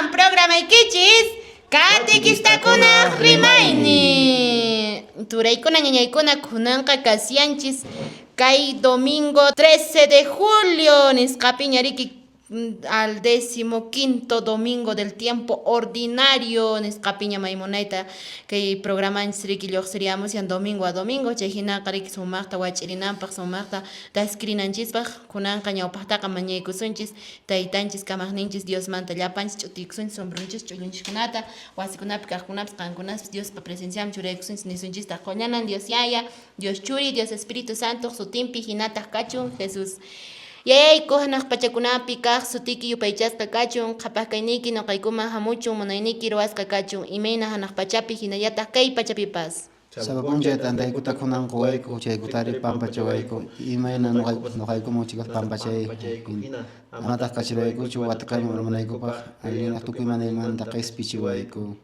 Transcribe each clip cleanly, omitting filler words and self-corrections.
Kunan programaykichis Katequistakunaq rimaynin. Turaykuna ñañaykuna kunanqa kasyanchis kay domingo 13 de julio nisqapiña riki al décimo quinto domingo del tiempo ordinario nisqapiña maymunayta kay programanchis riki lluqsiriamushan domingo a domingo chay hinaqa riki sumaqta wach'irinanpaq sumaqta taskirinanchispaq kunanqa ñawpaqtaqa mañaykusunchis taytanchis kamaqninchis Diosmanta llapanchis ch'utiykusunchis hombronchis ch'ullunchiskunata wasikunapi kaqkunapas qankunaspis Diospa presencianman churaykusunchis nisunchistaq qollanan Dios Yaya Dios Churi, Dios Espíritu Santoq sutinpi hinataq kachun, Jesús. Yayayku, hanaq pachakunapi kaq sutiyki yupaychasqa kachun, qhapaq kayniyki noqaykuman hamuchun, munayniyki ruwasqa kachun, imayna hanaq pachapi hinallataq kay pachapipas. Sapa p'unchay t'antaykuta kunan quwayku, chaykutari pampachawayku, imayna noqaykupas noqaykuman chikaq pampachayku hina. Amataq kachariwaykuchu wateqayman urmanaykupaq, allinraq tukuy manaymanta qespichiwayku.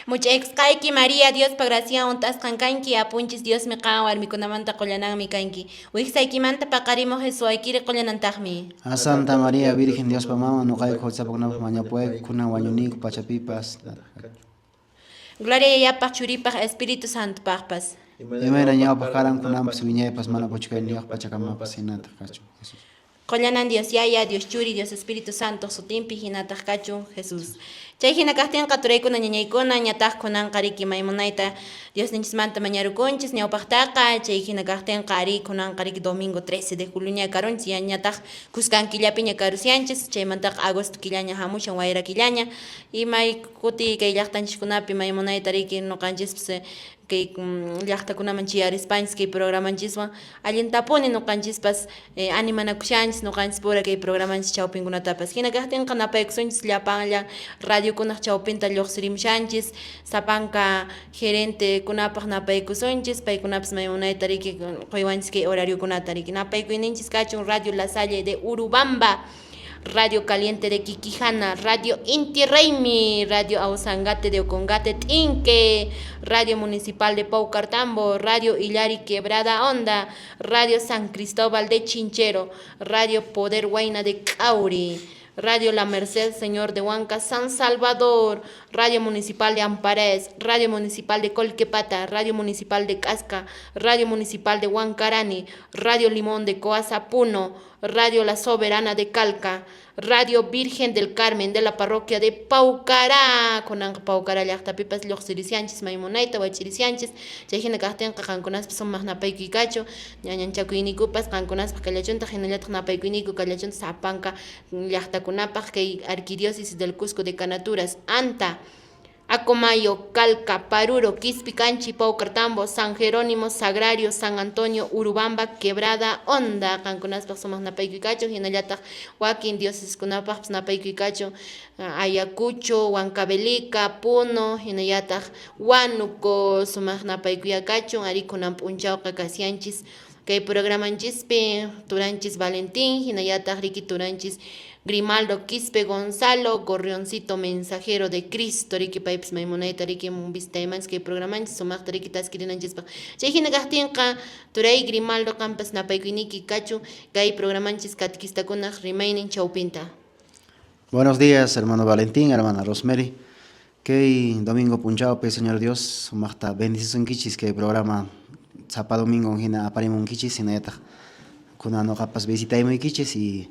Much'aykusqayki María, Diospa gracian hunt'asqan kanki, Apunchis Diosmi qan warmikunamanta qullananmi kanki. Wijsaykimanta paqarimuq Jesús waykiri qullanantaqmi. A Santa María, Virgen Diospa mama, noqayku huchapakunapaq mañapuwayku, kunan wañuniyku pachapipas. Gloria Yayapaq, Churipaq, Espíritu Santopaqpas. Imayna ñawpaq karan, kunanpas, wiñaypas, mana puchukayniyuq pachakamapas hinataq kachun. Jesús. Qollanan Dios Yaya, Dios Churi, Dios Espíritu Santo sutinpi hinataq kachun, Jesús. Chay hina kaqtinqa turaykuna ñañaykuna ñataq kunanqa riki maymunayta Diosninchismanta mañarukunchis ñawpaqtaqa, chay hina kaqtinqa arí kunanqa riki domingo 13 de julioña karunchis ya ñataq kuskan killapiña karusianchis, chaymantaqa agosto killaña hamushan wayra killaña, imay kuti kay llaqtanchiskunapi maymunayta riki noqanchispas kay llaqtakunaman chiyarispanchis kay programanchiswan allintapuni noqanchispas animanakushanchis noqanchispura kay programanchis chawpinkunatapas. Hina kaqtinqa napaykusunchis llapanlla radiokunaq chawpinta lluqsirimushanchis, sapanka gerentekunapaq napaykusunchis, paykunapas may munayta riki quywanchis kay horariokunata riki. Napaykuyninchis kachun Radio La Salle de Urubamba. Radio Caliente de Quiquijana, Radio Inti Raymi, Radio Ausangate de Ocongate T'inque, Radio Municipal de Paucartambo, Radio Illari Quebrada Honda, Radio San Cristóbal de Chinchero, Radio Poder Huayna de Cauri, Radio La Merced Señor de Huanca San Salvador, Radio Municipal de Amparés, Radio Municipal de Colquepata, Radio Municipal de Casca, Radio Municipal de Huancarani, Radio Limón de Coasa Puno, Radio La Soberana de Calca, Radio Virgen del Carmen de la parroquia de Paucará, kunanqa Paucará llaqtapipas lluqsirisianchis maymunayta wach'irisianchis, chay hina kaqtinqa qankunaspas sumaq napaykuy kachu, ñañanchakuyniykupas qankunaspaq kallachuntaq hinallataq napaykuyniyku kallachuntaq sapanka llaqtakunapaq kay Arquidiócesis del Cusco de Canaturas, Anta. Acomayo, Calca, Paruro, Quispicanchi, Paucartambo, San Jerónimo, Sagrario, San Antonio, Urubamba, Quebrada Honda, qankunaspaq sumaq napaykuy kachun, hinallataq wakin diocesiskunapaqpas napaykuy kachun, Ayacucho, Huancavelica, Puno, hinallataq Huánuco, sumaq napaykuya kachun, arí kunan p'unchawqa kasyanchis kay programanchispi turanchis Valentín, hinallataq riki turanchis Grimaldo Quispe Gonzalo, Gorrioncito Mensajero de Cristo, riki paypas maymunayta riki vistaymanchis kay programanchis sumaqta riki taskirinanchispaq. Chay hina kaqtinqa turay Grimaldo qampas napaykuyniyki kachun kay programanchis catequistakunaq rimaynin chawpinta. Buenos días, hermano Valentín, hermana Rosemary. Kay domingo p'unchawpi, Señor Dios, sumaqta bendecisunkichis kay programa sapa domingo hina aparimunkichis, hinallataq kunan noqapas visitaymuykichis y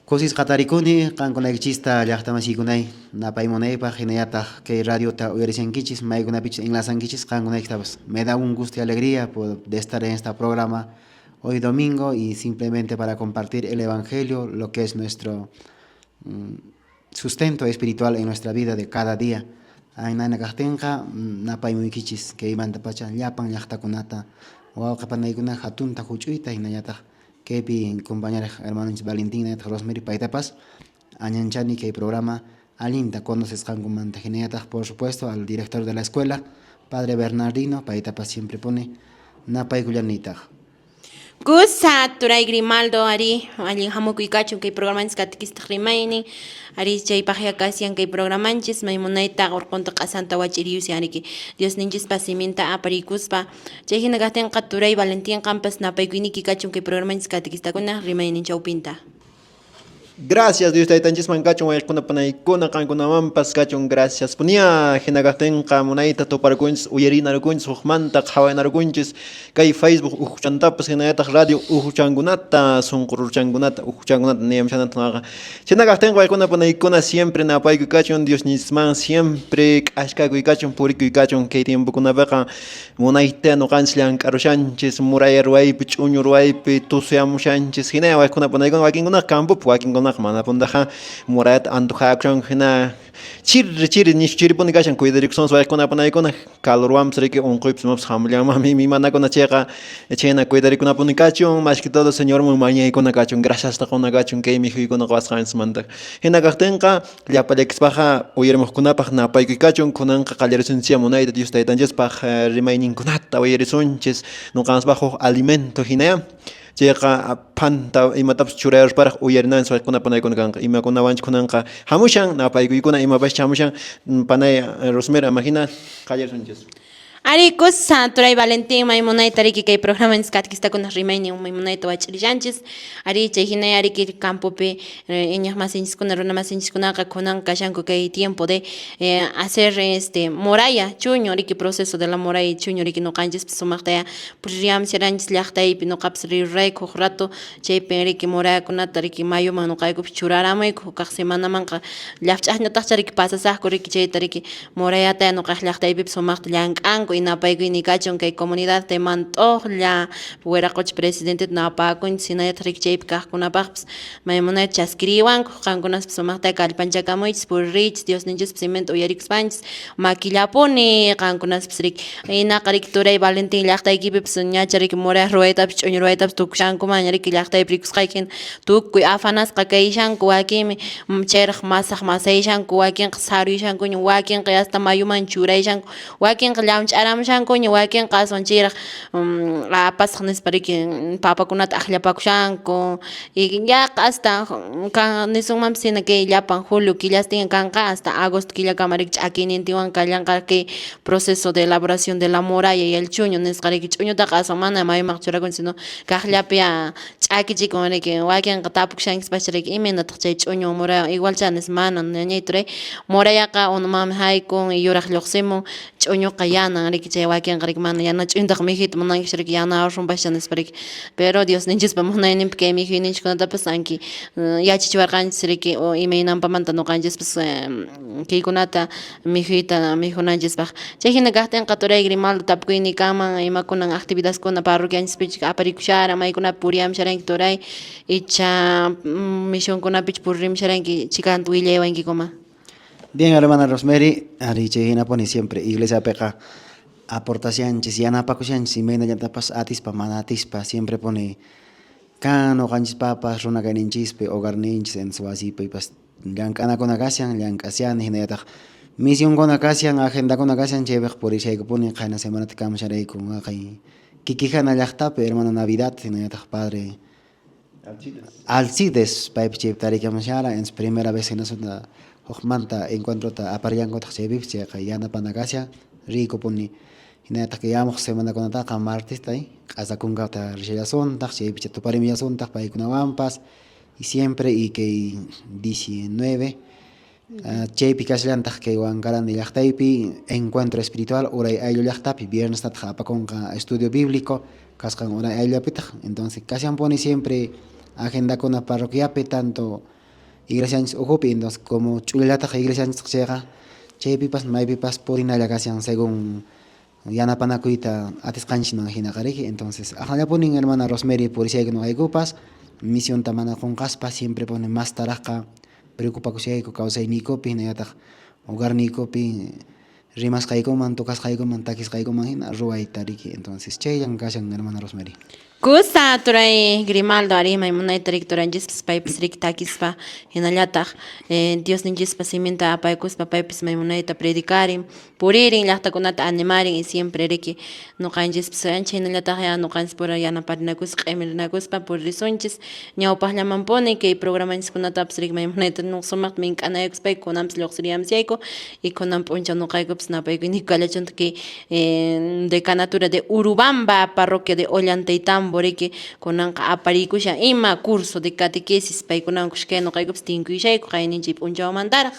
kusisqa tarikuni qankunaykichista llaqtamasiykunay napaymunaypaq, hinallataq kay radiota uyarishankichis, maykunapichus enlazankichis qankunaykistapas. Me da un gusto y alegría de estar en esta programa hoy domingo y simplemente para compartir el evangelio, lo que es nuestro sustento espiritual en nuestra vida de cada día. Aynana kaqtinqa napaymuykichis kaymantapacha llapan llaqtakunata wawqe panaykuna hatunta huch'uyta hinallataq kaypi compañera hermanonchis Valentín hinallataq Rosemary paytapas añanchani kay programa allinta conocesqankumanta hinallataq por supuesto al director de la escuela padre Bernardino paytapas siempre pone napaykullanitaq. Kusa, turay Grimaldo, arí, allin hamukuy kachun kay programanchis katikistaq rimaynin, arí chaypaqya kasyan kay programanchis may munayta urqunta q'asanta wach'iriyusyan riki Diosninchispa siminta apariykuspa, chay hina kaqtinqa turay Valentín qampas napaykuyniyki kachun kay programanchis katikistakuna rimaynin chawpinta. Gracias Dios taytanchisman kachun wayqikuna panaykuna qankunamanpas kachun gracias punia hina kaqtinqa munayta tuparkunchis uyarinarukunchis hukmanta qhawaynarkunchis kay Facebook uhuchantapas hinallataq radio uhuchankunata sunqu rurchankunata uhuchankunata niyamshanataqa chhina kaqtinqa wayqikuna panaykuna siempre napaykuy kachun Diosninchisman siempre k'askakuy kachun purikuy kachun kay tiempokunapiqa munayta noqanchis llank'arushanchis muralla ruwaypi ch'uñu ruwaypi tusuyamushanchis hina waykuna panaykuna wakinkunaqa campopi wakinkunaqa mana puntaqa murallata antojakushanku hina chiri chiri nishu chiripuni kashan cuidarikusunchis waykuna panaykuna calorwanpas riki unquypas imapas hamullanmanmi imaymanakuna chayqa chhayna cuidarikunapuni kachun más que todo Señorman mañaykuna kachun graciasta quna kachun kay mikhuykuna qowasqanchismanta hina kaqtinqa Llapa llakispaqa uyarimuqkunapaq napaykuy kachun, kunanqa qallarisunchis munayta Dios Taytanchispaq rimayninkunata uyarisunchis, nuqanchispaq huk alimento hinayá. Chayqa phanta imatapas churayarusparaq uyarinanchis waykuna panaykuna kanqa. Imakunawanchus kunanqa hamushan napaykuykuna imapas hamushan panay Rosmera ama hina qallarisunchis. Arí, kusa, turay Valentín, may munayta riki kay programanchis catequistakunaq rimaynin may munayta wach'irishanchis. Arí, chay hinaya riki campopi iñiq masinchiskuna, runa masinchiskunaqa kunan kashanku kay tiempo de hacer este muralla, chuño riki proceso de la muralla chuño riki nuqanchispas sumaqtaya puriyamsharanchis llaqtaypi nuqapas rirurayku huk rato chaypin riki murayakunata riki mayuman nuqaykupas churaramuyku hukaq semanamanqa llafch'aqñataqcha riki pasasaqku riki chayta riki Murayata nuqaq llaqtaypipas sumaqta llank'anku, inapaykuyniy kachun kay comunidad te mant'uqlla, wiraqocha presidenteta napakunchis, hinallataq riki chaypi kaqkunapaqpas may munayta chaskiriwanku, qankunaspas sumaqta kallpanchakamuychis, puririychis, Diosninchispa siminta uyarikuspanchis, makillapuni qankunaspas riki. Hinaqa riki turay Valentín llaqtaykipipas ñacha riki murayaq ruwaytapas ch'uñu ruwaytapas tukushankumanña riki llaqtaypi rikusqayki hina tukuy afanasqa kayshanku, wakinmi chayraq masaq masayshanku, wakinqa saruyashankuña, wakinqa hasta mayuman churayshanku, wakinqa llamch'aramushankuña, wakinqa aswan chayraq apasaq nispa riki papakunata akllapakushanku y yaqa hasta kan nisunmanpis hina kay llapan julio killastin kanqa hasta agosto killakama riki ch'akiynintinwan kallanqa kay proceso de elaboración de la muralla y el chuño nisqa riki ch'uñutaqa aswan mana mayumanqa churakunchu sino kaqllapi Ch'akichikun riki, wakinqa tapukushankispascha riki, imaynataq chay ch'uñu muraywan igualchá nispa, mana ñañay turay, murayaqa unumanmi haykun, yuraq lluqsimun, ch'uñuqa yanan riki, chay wakinqa riki mana yana ch'uñutaqa mikhuyta munankichu riki, yanarusunpascha nispa riki, pero Diosninchispa munayninpi kay mikhuyninchikkunatapas anki yachachiwarqanchis riki, imaynanpamanta ñuqanchispas kaykunata mikhuyta mikhunanchispaq. Chay hina kaqtinqa turay Grimaldo tapukuyniy kanman, imakunan actividadkuna parroquianchispichu aparikusharan, maykunapi puriyamusharanki turay, icha misionkunapichu puririmusharanki chikanta willaywankikuma. Bien, hermana Rosemary, ari chay hinapuni siempre iglesiapiqa aportashanchis, yanapakushanchis imaynallatapas atispa mana atispa siempre puni kan ñuqanchispapas runa kayninchispi hogarninchis entonces wasipipas Llank'anakuna kashan, llank'ashani, hinallataq misionkuna kashan, agendakuna kashan, chaypiqa purishaykupuni qayna semanata kamusharayku waqay Quiquijana llaqtapi hermano Navidad, hinallataq padre Alcides paypi chaypi tarikamushara, entonces primera vez hinaspa hukmanta encuentrota aparillankutaq chaypipas chayqa yanapana kashan, riykupuni. Hinallataq kay hamuq semanakunataqa martesta q'asakunkata rishallasuntaq, chaypicha tuparimullasuntaq paykunawanpas. Y siempre y kay 19 chaypi kashallantaq kay Huancarani llaqtaypi encuentro espiritual uray ayllu llaqtapi viernestataq apakunqa estudio bíblico kasqan uray ayllullapitaq entonces kashanpuni siempre agendakuna parroquiapi tanto iglesianchis ukhupi entonces como ch'ullallataq iglesianchisqa chayqa chaypipas maypipas purinalla kashan según yanapanakuyta atisqanchisman hinaqa riki entonces aqnallapunin hermana Rosemary purishayku noqaykupas misionta mana qonqaspa siempre puni mastaraqqa preocupakushayku kawsayniykupi hinallataq hogarniykupi rimasqaykuman tocasqaykuman takisqaykuman hina ruwayta riki entonces chayllan kashan hermana Rosemary. Kusa turay Grimaldo ari may munayta riki turanchispas paypas riki takispa hinallataq Diosninchispa siminta apaykuspa paypas may munayta predicarin puririn llaqtakunata animarin y siempre riki nuqanchispas ancha hinallataq ya nuqanchis pura yanaparinakuspa q'imirinakuspa puririsunchis ñawpaqllamanpuni kay programanchiskunatapas riki may munayta sumaqta mink'anaykuspayku kunanpas lluqsiriyamsiyayku y kunan p'unchaw nuqaykupas napaykuyniku kallachunta kay decanatura de Urubamba parroquia de Ollantaytambo. Tambo riki kunanqa apariykushan ima curso de catequesis paykunawan kushkaya noqaykupas tinkuyshayku qayninchik p'unchawmantaraq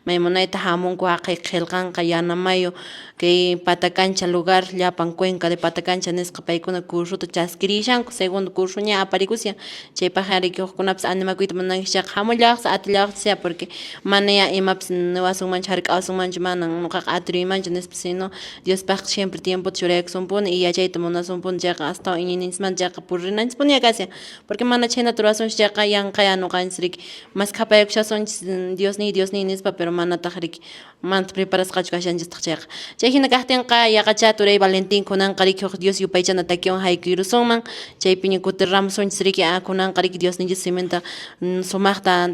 may munayta hamunku haqay qhilqanqa Yanamayo kay Patacancha lugar llapan cuenca de Patacancha nisqa paykuna cursota chaskirishanku segundo curso ña aparikushan chaypaqqa riki hukkunapas animakuyta munanchis chayqa hamullawaqsi atillawaqsi porque manaya imapas niwasunmanchu hark'awasunmanchu manan nuqaqa atiruymanchu nispa sino Diospaqqa siempre tiempota churaykusunpuni y yachayta munasunpuni chayqa astawan iñiyninchismanta chayqa purinanchispuniya kashan porque mana chhaynata ruwasunchis chayqa yanqaya nuqanchis riki maskhapayakushasunchis Diosniy Diosniy nispa pero manataq riki manataq preparasqachu kashanchistaq chayqa. Chay hina kaqtinqa yaqachá turay Valentín kunanqa riki huk Dios yupaychana takiwan haykuyrusunman, chaypiña kutirramusunchis riki a kunanqa riki Diosninchis siminta sumaqta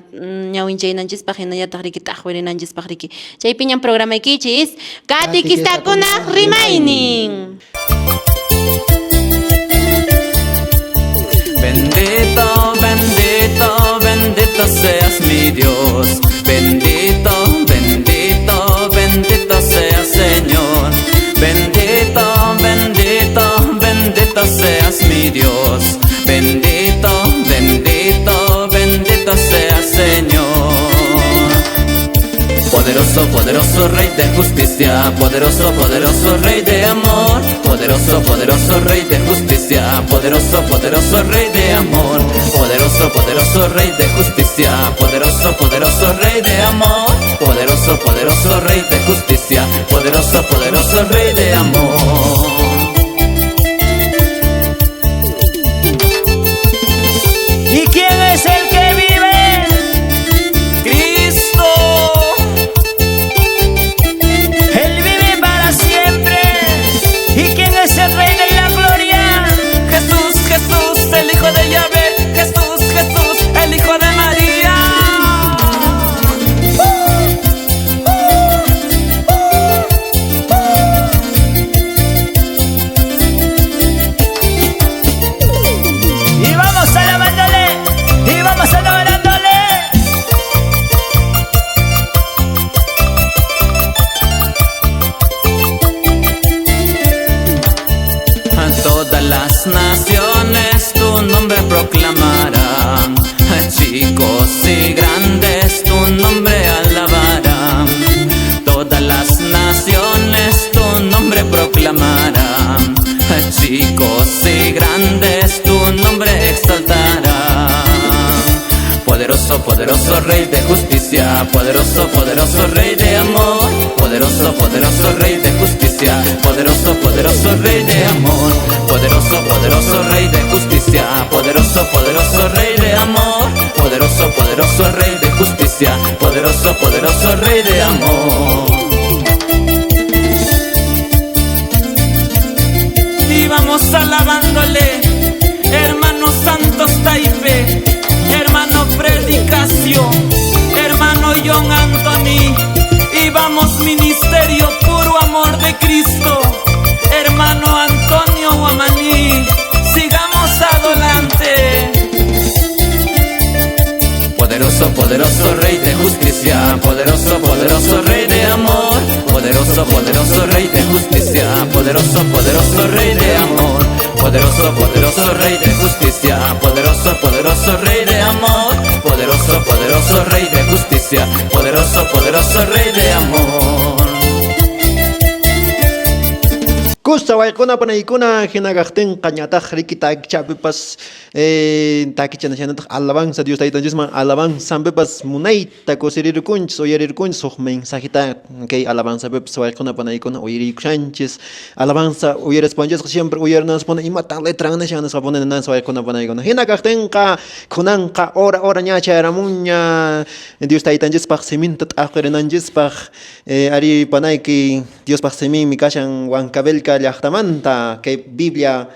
ñawinchaynanchispaq hinallataq riki t'aqwirinanchispaq riki. Chaypiñan programaykichis Catequistakunaq rimaynin. Bendito, bendito, bendito seas mi Dios. Bendito, bendito, bendito seas Señor. Bendito, bendito, bendito seas mi Dios. Bendito, bendito, bendito seas Señor. Poderoso, poderoso Rey de justicia, poderoso, poderoso Rey de amor, poderoso, poderoso Rey de justicia, poderoso, poderoso Rey de amor, poderoso, poderoso Rey de justicia, poderoso, poderoso Rey de amor, poderoso, poderoso Rey de justicia, poderoso, poderoso Rey de amor. ¿Y quién es el que vive? Cristo. Él vive para siempre. ¿Y quién es el Rey de la gloria? Jesús, Jesús, el Hijo de Yahvé. Jesús, Jesús, el Hijo de María. Y vamos alabándole, y vamos adorándole. A todas las naciones tu nombre proclamarán. A chicos y grandes tu nombre alabarán. Todas las naciones tu nombre proclamarán. A chicos y grandes tu nombre exaltarán. Poderoso, poderoso Rey de justicia, poderoso, poderoso Rey de amor, poderoso, poderoso Rey de justicia, poderoso, poderoso Rey de amor, poderoso, poderoso Rey de justicia, poderoso, poderoso Rey de amor, poderoso, poderoso Rey de justicia, poderoso, poderoso Rey de amor. Y vamos alabándole, hermano Santos Taipe, hermano Predicacio, hermano John Anthony, y vamos ministerio puro amor de Cristo, hermano Antonio Guamaní, sigamos adelante. Poderoso, poderoso Rey de justicia, poderoso, poderoso Rey de amor, poderoso, poderoso Rey de justicia, poderoso, poderoso Rey de amor, poderoso, poderoso Rey de justicia, poderoso, poderoso Rey de amor, poderoso, poderoso Rey de justicia, poderoso, poderoso Rey de amor. Kusa waykuna panaykuna hina kaqtinqa ñataq riki takichapipas takichana shinataq alabanza Dios taytanchisman alabanzanpipas munayta kusirirkunchis uyarirkunchis huk mensajita kay alabanzapipas waykuna panaykuna uyarikushanchis alabanza uyarispanchisqa siempre uyarinanchispuni imatan letran nishan nisqapuni ninanchis waykuna panaykuna hina kaqtinqa kunanqa hora hora ña chayaramunña Dios taytanchispaq siminta t'aqwirinanchispaq ari panayki Diospaq siminmi kashan Huancavelica llaqtamanta kay Biblia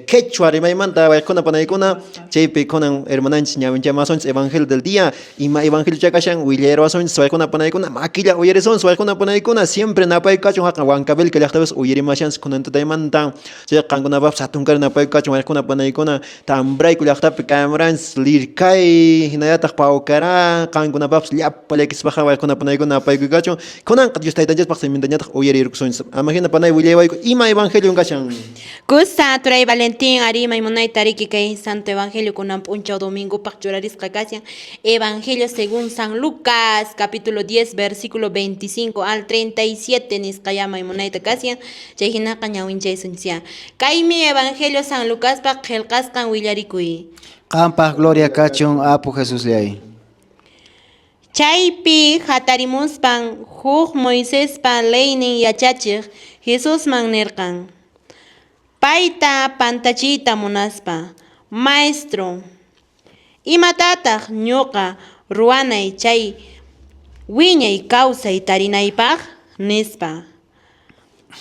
quechua rimaymanta waykuna panaykuna chaypi kunan hermananchis ñawinchamasunchis evangelio del día ima evangelio chakashan willayrawasunchis waykuna panaykuna makilla uyarisunchis waykuna panaykuna siempre napayku kachun haqa Huancavelica llaqtapipas uyarimashanchis kunan tutaymanta chay qankunapaqpas hatunkari napayku kachun waykuna panaykuna Tambrayku llaqtapi kayamranchis Lircay hinallataq Paucará qankunapaqpas llapa llakispaqa waykuna panaykuna napayku kachun kunanqa Dios taytanchispaq simintañataq uyarirkusunchis ama hina panay willaywayku ima evangelio kashan. Kusa. hina turay Valentín ari maymunayta riki kay Santo Evangelio kunan p'unchaw domingopaq churarisqa kashan Evangelio según San Lucas capítulo 10 versículo 25 al 37 nisqa ya maymunayta kashan chay hinaqa ñawinchaysunchis Kaymi Evangelio San Lucaspaq qillqasqan willarikuy. Qampaq gloria kachun Apu Jesusllay. Chaypi hatarimuspan huk Moisespa leynin yachachiq Jesusman nirqan, payta pantachiyta munaspa: Maestro, imatataq ñuqa ruwanay chay wiñay kawsay tarinaypaq? Nispa.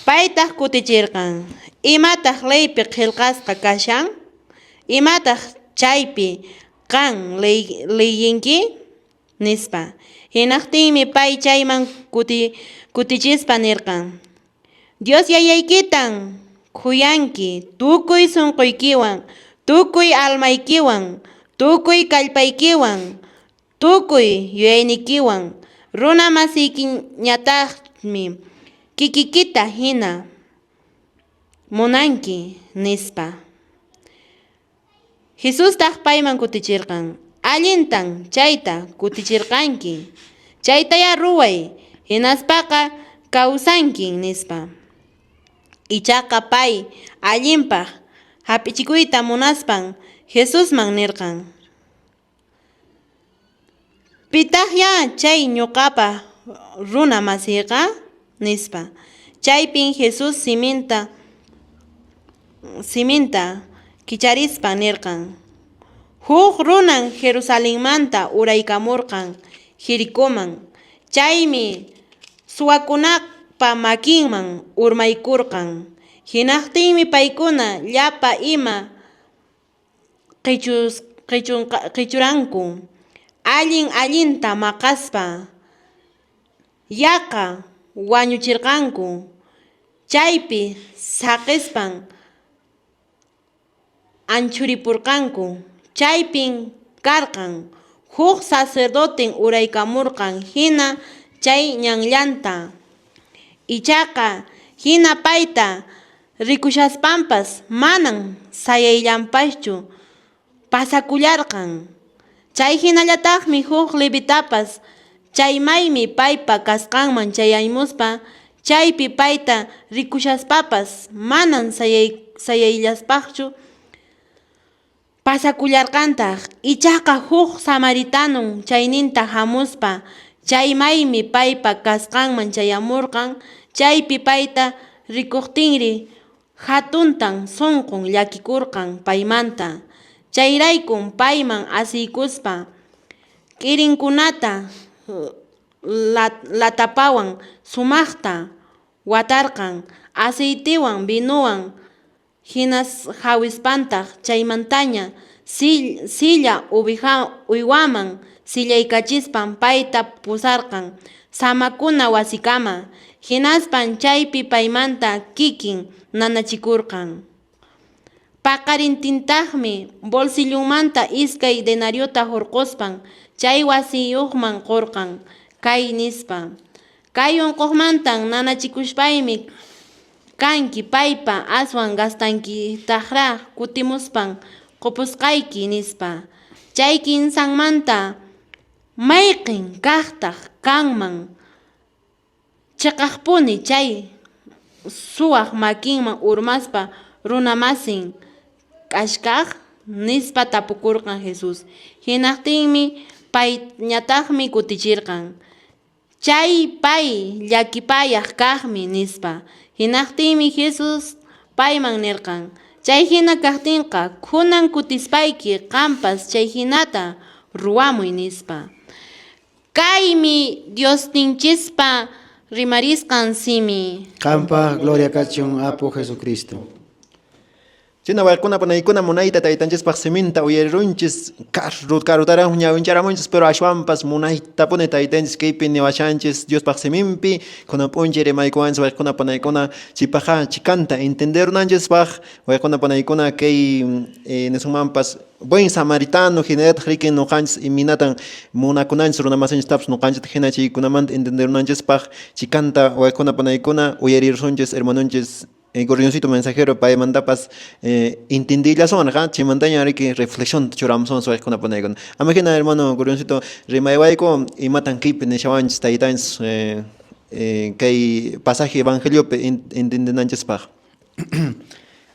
Paytaq kutichirqan: Imataq leypi qillqasqa kashan? Imataq chaypi qan leyinki? Nispa. Hinaqtinmi pay chayman kutichispa nirqan: Dios Yayaykitan khuyanki tukuy sunquykiwan, tukuy almaykiwan, tukuy kallpaykiwan, tukuy yuyaynikiwan, runa masiykiñataqmi kikikita hina munanki, nispa. Jesustaq payman kutichirqan: Allintan chayta kutichirqanki, chaytayá ruway, hinaspaqa kawsankin, nispa. Ichaqa pay allinpaq hap'ichikuyta munaspan Jesusman nirqan: Pitaqyá chay ñuqapa runa masiyqa? Nispa. Chaypin Jesús siminta kicharispa nirqan: Huk runan Jerusalenmanta uraykamurqan Jericoman, chaymi suwakunapa makinman urmaykurqan. Hinaqtinmi paykuna llapa ima qichuranku, allin allinta maqaspa yaqa wañuchirqanku. Chaypi saqispan anchhuripurqanku. Chaypin karqan huk sacerdoten uraykamurqan hina chay ñanllanta. Ichaqa hina payta rikushaspanpas manan sayayllanpaschu pasakullarqan. Chay hinallataqmi huk levitapas chay maymi paypa kasqanman chayaymuspa chaypi payta rikushaspapas manan sayayllanpaschu pasakullarqantaq. Ichaqa huk samaritanon chayninta hamuspa chay maymi paypa kasqanman chayamurqan. Chaypi payta rikuqtinri hatuntan sunqun llakikurqan paymanta. Chayraykun payman asiykuspa k'irinkunata latapawan sumaqta watarqan, aceitewan vinowan hinas hawispantaq chaymantaña silla uywaman sillaykachispan payta pusarqan samakuna wasikama. Hinaspan chaypi paymanta kikin nanachikurqan. Paqarintintaqmi bolsillunmanta 2 denariota hurquspan chay wasiyuqman qurqan, kay nispa: Kay unquqmantan nanachikuspaymi kanki paypa aswan gastankitaqraq kutimuspan qupusqayki, nispa. Chay kinsanmanta mayqin kaqtaq kanman chiqaqpuni chay suwaq makinman urmaspa runamasin k'askaq? Nispa tapukurqan Jesús. Hinaqtinmi payñataqmi kutichirqan: Chay pay llakipayaq kaqmi, nispa. Hinaqtinmi Jesús payman nirqan: Chay hina kaqtinqa kunan kutispayki qampas chay hinata ruwamuy, nispa. Kaymi Diosninchispa rimarisqan simi. Qampaq gloria kachun Apu Jesucristo. China wayquna panaykuna munayta taytanchispaq siminta uyarirunchis karutaraq ñawincharamunchis, pero ashwanpas munaytapuni taytanchis kaypi niwashanchis Diospaq siminpi kunan p'unchay rimaykuwanchis wayquna panaykuna chaypaqqa chikanta entenderunanchispaq wayquna panaykuna kay nisunmanpas buen samaritano hinallataq riki ñuqanchis imaynatan munakunanchis runamasinchistapas ñuqanchista hina chaykunamanta entenderunanchispaq chikanta wayquna panaykuna uyarirusunchis hermanonchis. Gorrioncito mensajero paymantapas entendillasunqa chaymantaña riki reflexión churamusun wayqikuna panaykuna. Ama hina hermano Gorrioncito rimaywayku imatan kaypi nishawanchis taytanchis kay pasaje evangeliopi entendenanchispaq.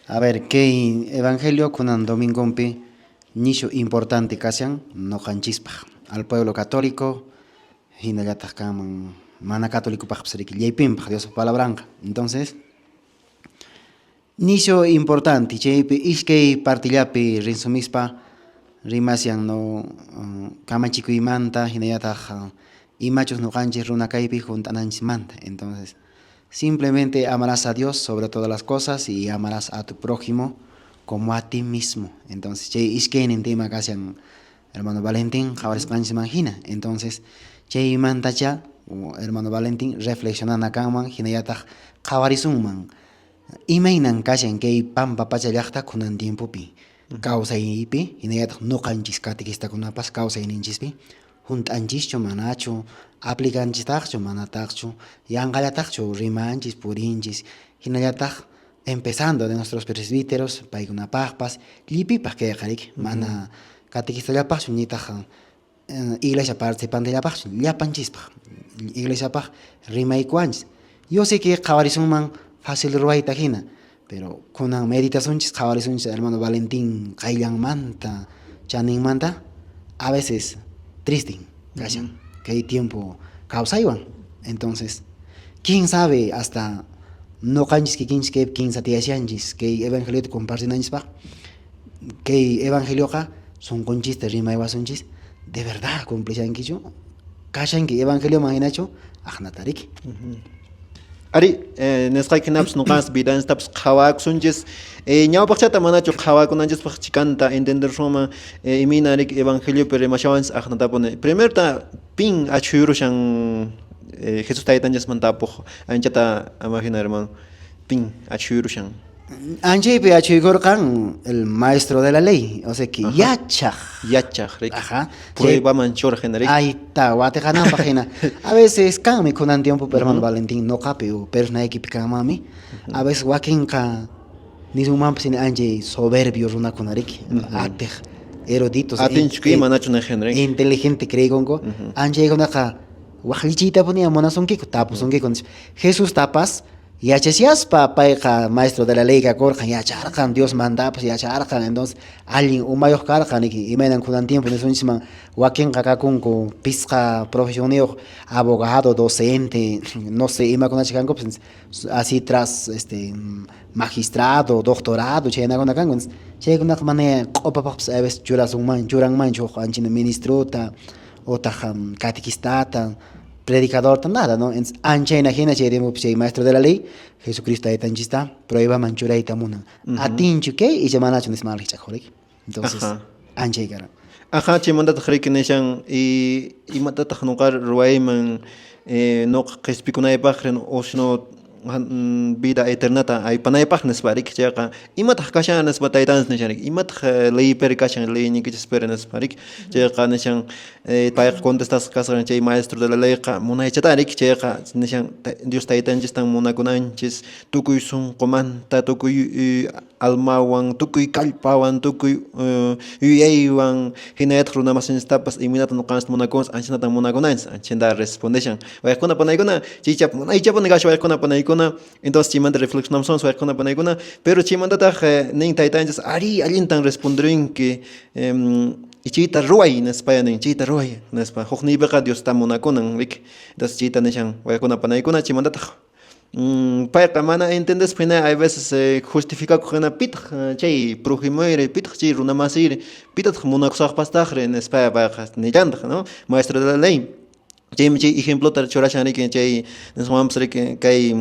A ver, kay evangelio kunan domingonpi nishu importante kashan noqanchispaq al pueblo católico hinallataq kanman mana católicopaqpas riki llaypinpaq Diospa palabranqa. Entonces, nishu importante chaypi iskay partillapi rinsumispa rimashan no kamachikuymanta hinallataq imachus noqanchis runa kaypi hunt'ananchismanta. Entonces, simplemente amarás a Dios sobre todas las cosas y amarás a tu prójimo como a ti mismo. Entonces, chay iskaynin tema kashan hermano Valentín qhawarisqanchisman hina. Entonces, chaymantacha hermano Valentín reflexionana kanman hinallataq qhawarisunman imaynan kashan kay pampa pacha llaqta kunan tiempopi kawsaypi hinallataq noqanchis catequistakunapas kawsayninchispi hunt'anchischu manachu aplicanchistaqchu manataqchu yanqallataqchu rimanchis purinchis hinallataq empezando de nuestros presbíteros paykunapaqpas llipipaq kayqa riki mana catequistallapaqchu nitaq iglesia participantellapaqchu llapanchispaq iglesiapaq rimaykuwanchis. Yo sé que qhawarisunman fácil ruwayta hina, pero kunan meditasunchis qhawarisunchis hermano Valentín qayllanmanta chaninmanta a veces triste kashan kay tiempo kawsaywan. Entonces, quién sabe hasta noqanchis kikinchis kaypi kinsa tiyashanchis kay evangeliota compartinanchispaq kay evangelioqa sunqunchista rimaywasunchis de verdad cumplishankichu kashanki evangelioman hinachu aqnata riki. Ari, nisqayki hinapas noqanchis vidanchistapas qhawakusunchis ñawpaqchata manachu qhawakunanchispaq chikanta entendersunman imayna riki evangeliopi rimashawanchis aqnatapuni. Primerta pin achhuyurushan Jesús taytanchisman tapuq anchata ama hina hermano pin achhuyurushan. Anchaypi achhuykurqan el maestro de la ley, o sea que yachaq. Yachaq, riki. Ajá. Pruebaman churaq hina riki. Ahí está, watiqananpaq hina. A veces kanmi kunan tiempo hermano Valentín noqapi o personaykipi kanmanmi. A veces wakinqa nisunmanpas hina anchay soberbio runakuna riki. Atiq eruditos. Atinchu kay manachu niq hina riki. Inteligente creekunku. Anchaykunaqa waqllichiytapuni munasunkiku, tapusunkiku. Jesús tapas yachasiyaspa payqa maestro de la ley kakurqan yacharqan Dios mandapas yacharqan entonces allin umayuq karqan niki imaynan kunan tiempo nisunchisman wakinqa kakunku pisqa profesionniyuq abogado, docente, no sé imakunacha kankupas así tras este magistrado, doctorado chaynakuna kanku chaykunaqa mana q'upapaqpas a veces churasunman churanmanchu huk anchina ministrota otaq catequistata predicadorta nada, ¿no? Anchayna hina chay tiempopi chay maestro de la ley Jesucristo taytanchista pruebaman churayta munan. Atinchu kay icha manachu nisman rikch'akuq riki. Entonces, anchay karan. Ajá, chaymantataq riki nishan y imatataq nuqa ruwayman nuqa qispikunaypaqri o sino vida eternata aypanaypaq nispa riki chayqa imataq kashan nispa taytanchis nishan riki imataq leypiri kashan leyniykichispiri nispa riki chayqa nishan payqa contestasqa kasqan chay maestro de la leyqa munaychata riki chayqa nishan Dios taytanchistan munakunanchis tukuy sunqumanta tukuy almawan tukuy kallpawan tukuy yuyaywan hinallataq runa masinchistapas imaynata nuqanchis munakunchis anchanatan munakunanchis anchanta respondeshan wayqikuna panaykuna chaycha munaychapuni kashan wayqikuna panaykuna entonces chaymanta reflexionamos wayqikuna panaykuna pero chaymantataq nin taytanchis ari allintan responderunki y chayta ruway nispaya nin chayta ruway nispa hukniypiqa Diosta munakunan riki entonces chayta nishan wayqikuna panaykuna chaymantataq payqa mana entendespa hina hay veces justificakuq hina pitaq chay prójimoyri pitaq chay runa masiyri pitataq munakusaqpastaqri nispaya payqa nillantaq no maestro de la ley chaymi chay ejemplota churashan riki chay niswanpas riki kay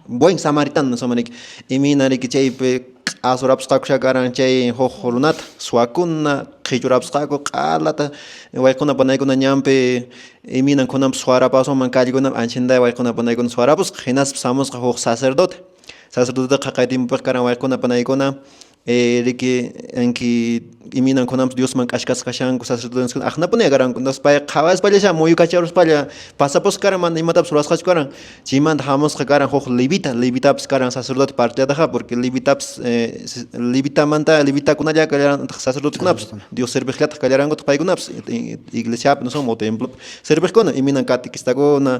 buen samaritano niswanman riki imayna riki chaypi q'asurapusqaku karan chay huk runata suwakuna qhichurapusqaku q'alata wayqikuna panaykuna ñanpi imaynan kunanpas suwarapasunman callekunapi anchanta wayqikuna panaykuna suwarapusqa hinaspa samusqa huk sacerdote sacerdoteqa qay tiempopiqa karan wayqikuna panaykuna. Riki anki iminankunampas Diosman k'ashkasqa kashanku sacerdotes aqnapuni karanku. Entonces pay qhawaspalla muyukacharuspalla pasapusqa karan mana imatapas ruwasqachu karan. Chaymanta hamusqa karan huk levita, levitapas karan sacerdote partillataqa porque levitapas levitamanta levitakunalla kallarantaq sacerdotekunapas Dios serviqllataq kallarankutaq paykunapas iglesiapi no son o templopi serviqkuna iminan catequistakuna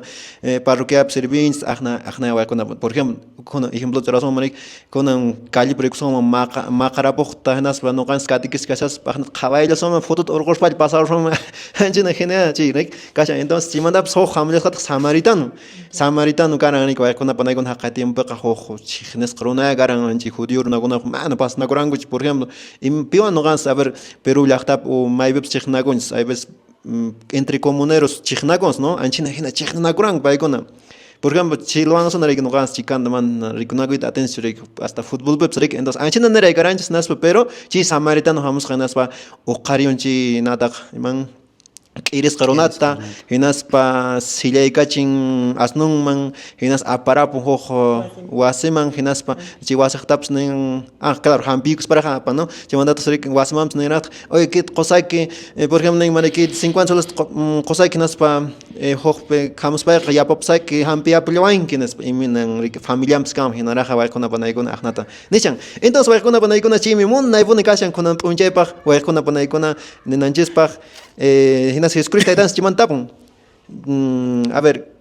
parroquiapi servinchis aqna aqna waykuna por ejemplo kunan ejemplo churasunman kunan callepi rikusunman maqarapuqta hinaspa ñuqanchis catequista kashaspa aqna qhawayllasunman fotota urquspalla pasarusunman anchina hina chay kashan. Entonces chaymantapas huk hamullasqataq samaritano samaritano karan riki waykuna panaykuna haqay tiempopiqa huk chiqnisqa runa karan chay judío runakunaqa mana pasanakurankuchu. Por ejemplo piwan ñuqanchis a ver Perú llaqtapi o maypipas chiqnakunchis hay veces entre comuneros chiqnakunchis no anchina hina chiqninakuranku paykuna. Por ejemplo, chilwanasuna riki ñuqanchis chikanta mana rikunakuyta atinchis riki hasta futbolpipas riki. Entonces anchina niray karanchis hinaspa pero chay samaritano hamusqa hinaspa uqhariyun chay nataq iman k'irisqa runata hinaspa sillaykachin asnunman hinaspa aparapun huk wasiman hinaspa chay wasiqtapas nin claro hampiykusparaq apan no chaymantataq riki wasimanpas ninraqtaq oye kit qusayki por ejemplo nin mana kit 50 soles qusayki hinaspa hukpi hamuspayqa yapapusayki hampiyapullawanki nispa iminan riki familianpas kanman hinaraqa wayquna panaykuna aqnata nishan. Entonces wayquna panaykuna chaymi munaypuni kashan kunan p'unchaypaq wayquna panaykuna ninanchispaq hinaspa Jesucristo taytanchis chaymanta tapun a ver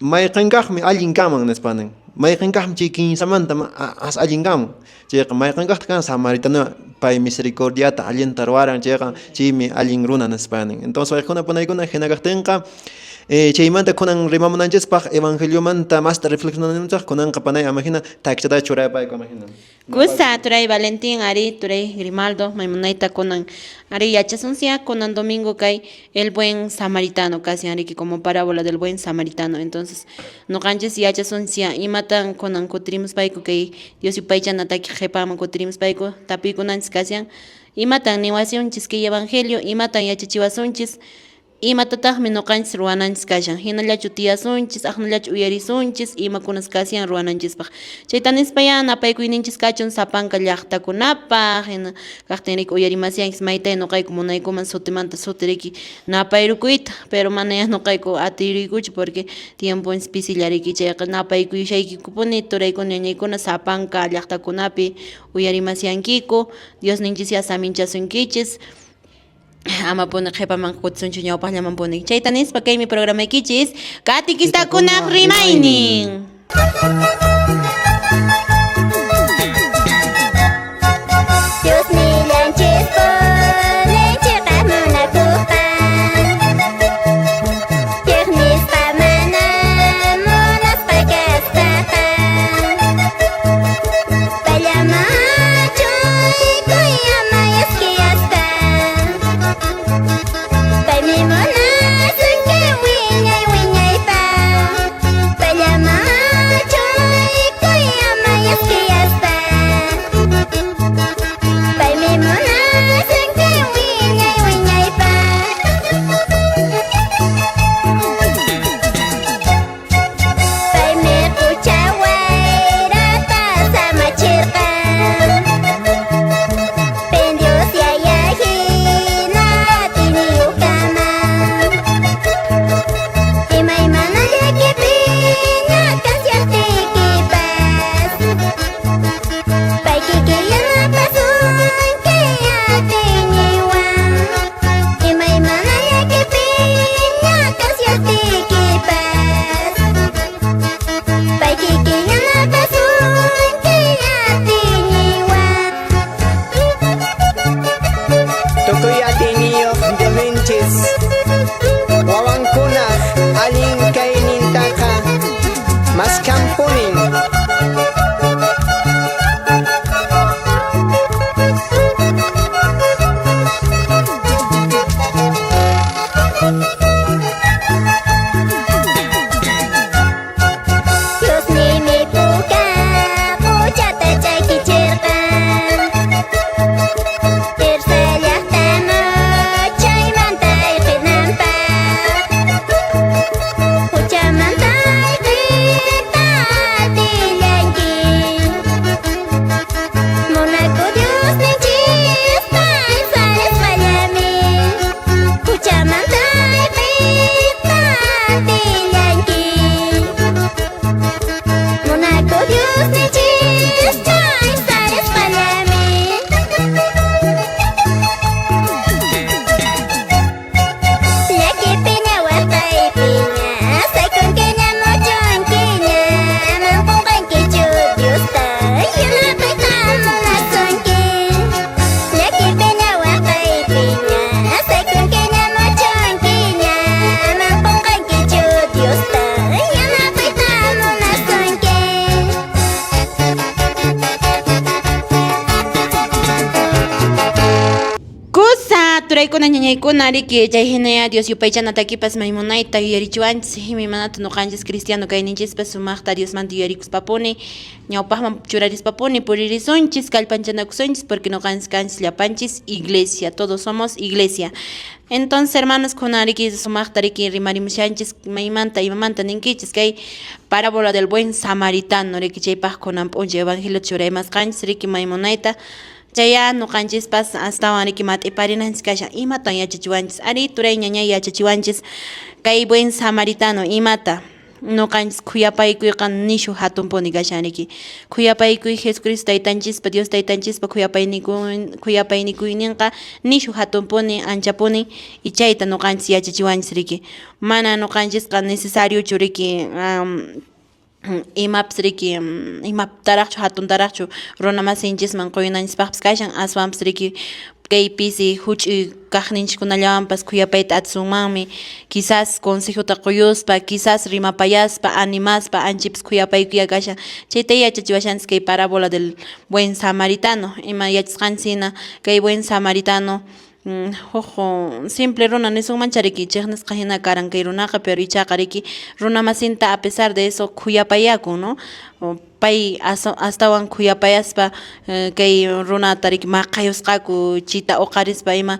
mayqankaqmi allin kanman nispa nin mayqankaqmi chay kinsamanta as allin kanman chayqa mayqankaqtaq kan samaritano pay misericordiata allinta ruwaran chayqa chaymi allin runa nispa nin. Entonces wayquna panaykuna hina kaqtinqa chaymanta kunan rimamunanchispaq evangeliomanta masta reflexionananchis kunanqa panay ama hina takichata churaypayku ama hina. Kusa turay Valentín ari turay Grimaldo maymunayta kunan ari yachasunsia kunan domingo kay el buen samaritano casi riki como parábola del buen samaritano. Entonces ñuqanchis yachasunsia imatan kunan kutirimuspayku kay Dios yupaychana taki qhipaman kutirimuspayku tapuykunanchis kasian imatan niwasunchis kay evangelio imatan yachachiwasunchis imatataqmi ñuqanchis ruwananchis kashan hinallachu tiyasunchis aqnallachu uyarisunchis imakunas kasian ruwananchispaq chayta nispaya napaykuyninchis kachun sapanka llaqtakunapaq hina kaqtin riki uyarimasianchis maytay ñuqayku munaykuman sutimanta suti riki napayrukuyta pero manaya ñuqayku atiyruykuchu porque tiemponchis pisilla riki chayqa napaykuyushaykikupuni turaykuna ñañaykuna sapanka llaqtakunapi uyarimasiankiku Diosninchis ya saminchasunkichis ama puni qhipaman kutisunchu ñawpaqllaman puni chayta nispa kaymi programaykichis Catequistakunaq rimaynin. Chaymanta Turaykuna ñañaykuna riki chay hinaya Dios yupaychana takipas maymunayta yuyarichiwanchis imaymanata ñuqanchis cristiano kayninchispas sumaqta Diosmanta yuyarikuspapuni ñawpaqman churarispapuni puririsunchis kallpanchanakusunchis porque ñuqanchis kanchis llapanchis iglesia, todos somos iglesia. Entonces hermanos kunan riki sumaqta riki rimarimushanchis maymanta imamanta ninkichis kay parábola del buen samaritano riki chaypaq kunan p'unchay evangelio churaymasqanchis riki maymunayta chaya ñuqanchispas astawan riki mat'iparinanchis kashan imatan yachachiwanchis ari turay ñañay yachachiwanchis kay buen samaritano imata ñuqanchis khuyapaykuyqa nishu hatunpuni kashan riki khuyapaykuy Jesucristo taytanchispa Dios taytanchispa khuyapaynikuyninqa nishu hatunpuni anchapuni y chayta ñuqanchis yachachiwanchis riki mana ñuqanchisqa necesariochu riki imapas riki imataraqchu hatuntaraqchu runa masinchisman quynanchispaqpas kashan aswanpas riki kay pisi huch'uy kaqninchikkunallawanpas khuyapayta atisunmanmi quizás consejota quyuspa quizás rimapayaspa animaspa anchipas khuyapaykuya kashan chayta yachachiwashanchis kay parábola del buen samaritano ima yachasqanchis hina kay buen samaritano huk simple runa nisunmancha riki chiqnisqa hina karan kay runaqa pero ichaqa riki runa masinta a pesar de eso khuyapayakun no pay astawan khuyapayaspa kay runata riki maqayusqaku chita uqarispa ima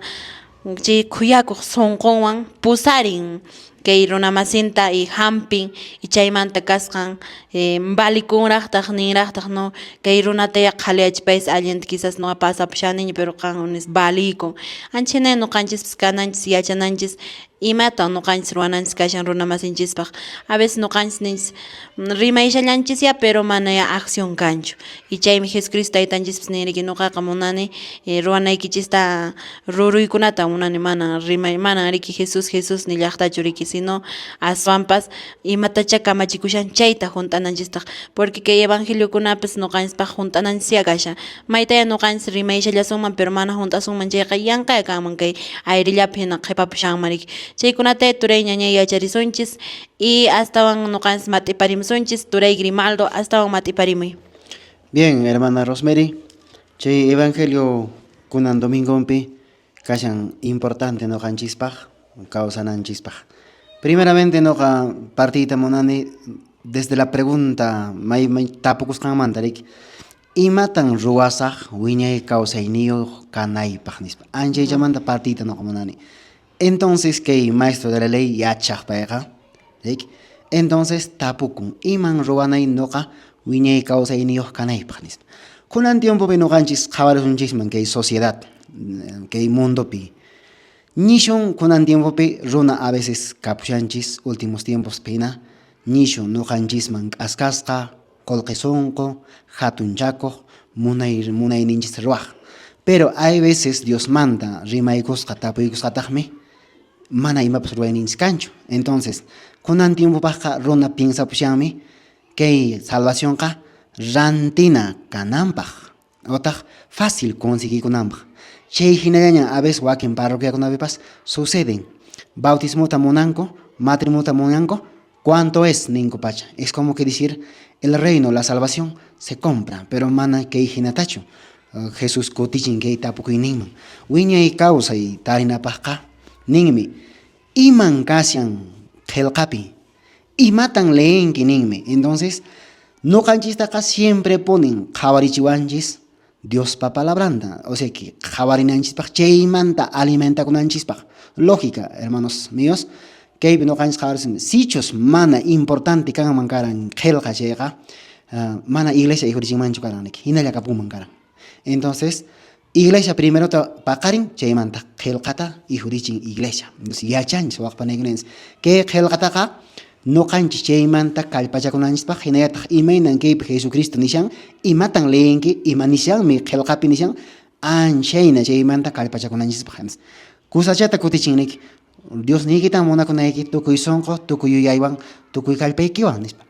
chay khuyakuq sunqunwan pusarin kay runa masinta y hampin y chaymanta kasqan valikunraqtaq ninraqtaq no kay runataya qhaliyachipaysi allinta quizás nuqa pasapushaniña pero qan nispa valikun ancha hina ñuqanchispas kananchis yachananchis imatan ñuqanchis ruwananchis kashan runa masinchispaq a veces ñuqanchis ninchis rimayshallanchisya pero manaya acción kanchu y chaymi Jesucristo taytanchispas nin riki ñuqaqa munani ruwanaykichista ruruykunata munani mana rimay manan riki Jesús Jesús nillaqtachu riki sino aswanpas imatacha kamachikushan chayta hunt'ananchistaq porque kay evangeliokunapas ñuqanchispaq hunt'ananchisya kashan maytaya ñuqanchis rimayshallasunman pero mana hunt'asunman chayqa yanqaya kanman kay ayrillapi hina qhipapushanman riki chaykunata turay ñañay yacharisunchis y astawan ñuqanchis mat'iparimusunchis turay Grimaldo astawan mat'iparimuy. Bien, hermana Rosemary, chay evangelio kunan domingompi kashan importante ñuqanchispaq kawsananchispaq. Primeramente ñuqa partiyta munani desde la pregunta may may tapukusqanmanta riki imatan ruwasaq wiñay kawsayniyuq kanaypaq nispa anchaychamanta partiyta ñuqa munani. Entonces kay maestro de la ley yachaq payqa riki entonces tapukun iman ruwanay ñuqa wiñay kawsayniyuq kanaypaq nispa. Kunan tiempopi ñuqanchis qhawarisunchisman kay sociedad kay mundopi nishun kunan tiempopi runa a veces kapushanchis últimos tiempos hina nishun ñuqanchisman k'askasqa qullqi sunqu hatunchakuq munay munayninchista ruwaq pero hay veces Diosmanta rimaykusqa tapuykusqataqmi mana imapas ruwayninchis kanchu entonces kunan tiempopaqqa runa piensapushanmi kay salvacionqa rantina kananpaq otaq fácil conseguikunanpaq chay hinallaña a veces wakin parroquiakunapipas suceden bautismota munanku matrimonio munanku ¿cuánto es ninku pacha? Es como que decir el reino, la salvación se compra, pero mana kay hinatachu Jesús kutichin kay tapukuyninman wiñay kawsay tarinapaqqa ninmi iman kashan qillqapi imatan leenki ninmi entonces ñuqanchistaqa siempre ponen qhawarichiwanchis Diospa palabranta o sea que qhawarinanchispaq chaymanta alimentakunanchispaq lógica hermanos míos kaypi ñuqanchis qhawarisun sichus mana importante kanman karan qillqa chayqa mana iglesia ikhurichinmanchu karan riki hinalla kapunman karan entonces iglesia primerota paqarin chaymanta qillqata ikhurichin iglesia entonces yachanchis waqpanaykunanchis kay qillqataqa ñuqanchis chaymanta kallpachakunanchispaq hinallataq imaynan kaypi Jesucristo nishan imatan leenki ima nishanmi qillqapi nishan anchayna chaymanta kallpachakunanchispaq kusachata kutichin niki Dios niykitan munakunayki tukuy sunqu tukuy yuyaywan tukuy kallpaykiwan nispa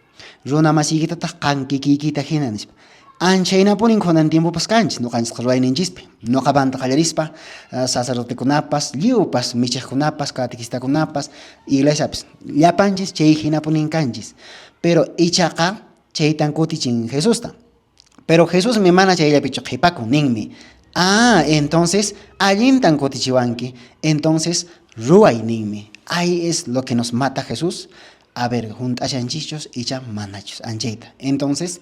runa masiykitataq qan kikiykita hina nispa anchaynapunin kunan tiempopas kanchis ñuqanchisqa ruwayninchispi ñuqamanta qallarispa sacerdotekunapas lliwpas michiqkunapas catequistakunapas iglesiapis llapanchis chay hinapunin kanchis pero ichaqa chaytan kutichin Jesusta pero Jesusmi mana chayllapichu qhipakun ninmi Ah, entonces allintan kutichiwanki. Entonces ruway ninmi. Ahí es lo que nos mata Jesús. A ver, hunt'ashanchischus icha manachus anchayta. Entonces,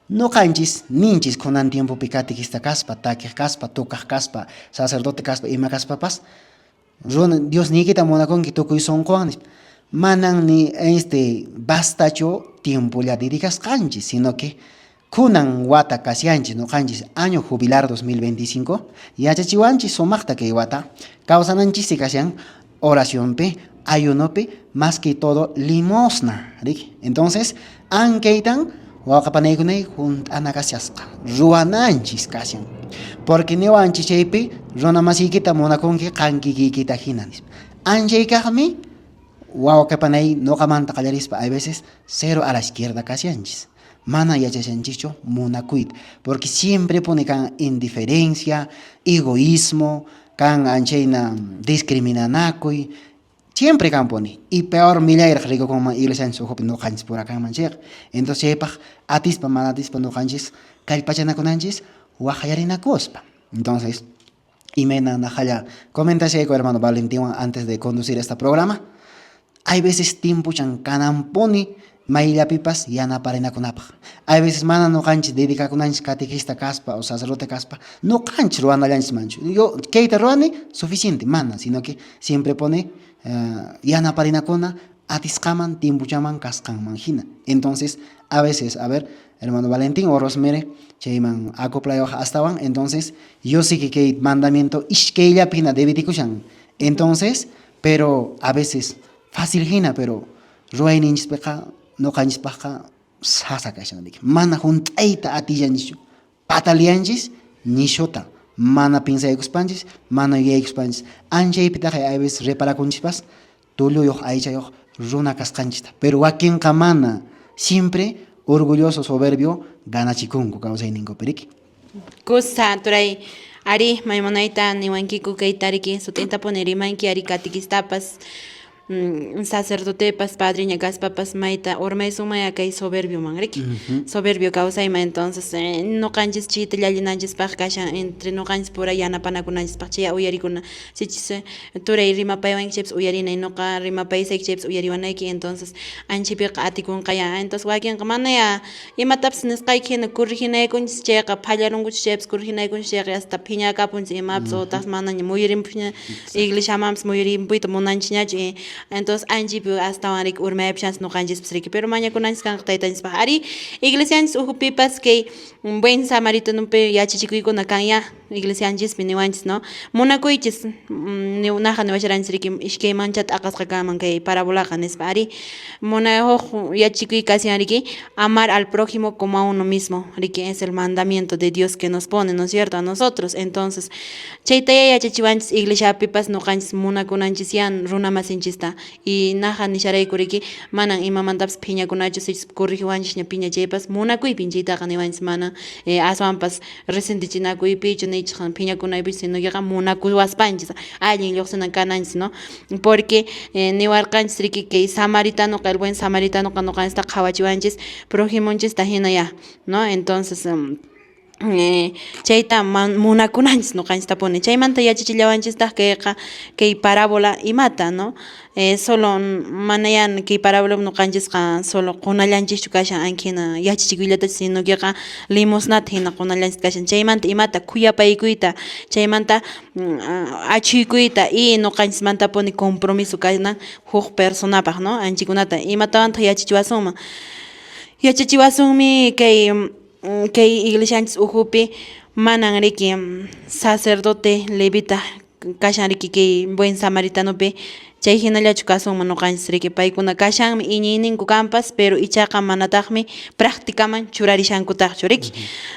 noqanchis ninchis kunan tiempopi catequista kaspa, takiq kaspa, tukaq kaspa, sacerdote kaspa, ima kaspapas, runa Diosniykita munakunki tukuy sunquwan nispa. Manan ni este bastachu tiempolla dedicasqanchis, sino que kunan wata kasyanchis noqanchis año jubilar 2025 yachachiwanchis sumaqta kay wata kawsananchis kashan oracionpi, ayunopi, más que todo limosna, riki. Entonces, ankaytan wawqapanaykunay hunt'ana kashasqa, ruwananchis kashan. Porque niwanchis chaypi runa masiykita munakunki qan kikiykita hina nispa. Anchaykaqmi wawqipanay noqamanta qallarispa hay veces cero a la izquierda kashanchis. Mana yachashanchischu munakuyta, porque siempre pone kan indiferencia, egoísmo, kan anchayna discriminanakuy, siempre kan pone. Y peor millayraq rikukunman iglesianchis ukhupi noqanchis pura kanman chayqa. Entonces chaypaq atispa mana atispa noqanchis kallpachanakunanchis waqyarinakuspa. Entonces, imayna naqalla comentashayku hermano Valentinwan antes de conducir este programa, hay veces tiempuchan kananpuni mayllapipas yanaparinakunapaq. Hay veces mana noqanchis dedicakunanchis catequista kaspa o sacerdote kaspa, noqanchis ruwanallanchis manchu. Yo kayta ruwani suficiente, mana, sino que siempre pone yanaparinakuna atisqaman tiempuchaman kasqanman hina. Entonces, a veces, a ver, hermano Valentín o Rosemary, chayman acoplayawaq astawan, entonces, yo sé que kay mandamiento ishkayllapi hina debitikushan. Entonces, pero a veces fácil hina, pero ruwayninchispiqa noqanchispaqqa sasa kashan riki. Mana hunt'ayta atillanchis, patalianchis nishuta, mana pinsaykuspanchis, mana yuyaykuspanchis. Anchaypitaq hay veces reparakunchispas tulluyuq aychayuq runa kasqanchista. Pero wakinqa mana, siempre orgulloso, soberbio ganachikunku kawsayninkupi riki. Kusa turay ari maymunayta niwankiku kayta riki sut'intapuni rimanki ari catequistapas sacerdotepas padriña kaspapas mayta urmaysunmaya kay soberbioman riki. Soberbio kawsayman entonces noqanchis chayta llallinanchispaq kashan entre noqanchis pura yanapanakunanchispaq chay uyarikuna sichus turay rimapaywanki chaypas uyarinay noqa rimapaysayki chaypas uyariwanayki entonces anchaypiqa atikunqaya entonces wakinqa manaya imatapas nisqayki hina corriginaykunchis chayqa phallarunkuchis chaypas corriginaykunchis chayqa hasta phiñakapunchis imapas utaq manaña muyurinpusña iglesiamanpas muyurinpuyta munanchisñachu entonces anchaypi astawan riki urmayapushanchis noqanchispas riki pero mañakunanchis kanqa taytanchispaq ari iglesianchis ukhupipas kay buen samaritanopi yachachikuykuna kan ya iglesianchispi niwanchis no munakuychis naqa niwasharanchis riki iskay mancha t'aqasqa kanman kay parabolaqa nispa ari muna huk yachachikuy kashan riki amar al prójimo como a uno mismo riki es el mandamiento de Dios que nos pone, ¿no es cierto?, a nosotros. Entonces chayta ya yachachiwanchis iglesiapipas noqanchis munakunanchis ya runa masinchista y naqa nisharayku riki manan imamantapas phiñakunachu sichus corrigiwanchisña piña chaypas munakuypin chaytaqa niwanchis mana aswanpas resentichinakuypichu nichis phiñakunaypichu sino que munakuwaspanchis allin lluqsinan kananchis, no, porque niwarqanchis riki kay samaritanoqa el buen samaritanoqa noqanchista qhawachiwanchis projimonchista hina ya, no, entonces chayta munakunanchis noqanchistapuni chaymanta yachachillawanchistaq kayqa kay parábola imata, no, solo mana ya kay parábola noqanchisqa solo qunallanchischu kashan ankhina yachachikuyllatachu sino queqa limosnata hina qunallanchis kashan chaymanta imata khuyapaykuyta chaymanta achhuykuyta y noqanchismantapuni compromiso kanan huk personapaq, no, anchikunata imatawantaq yachachiwasunman yachachiwasunmi kay iglesianchis ukhupi manan riki sacerdote levita kashan riki kay buen samaritanopi chay hinallachu kasunman noqanchis riki paykuna kashanmi iñiyninku kanpas pero ichaqa manataqmi practicaman churarishankutaqchu riki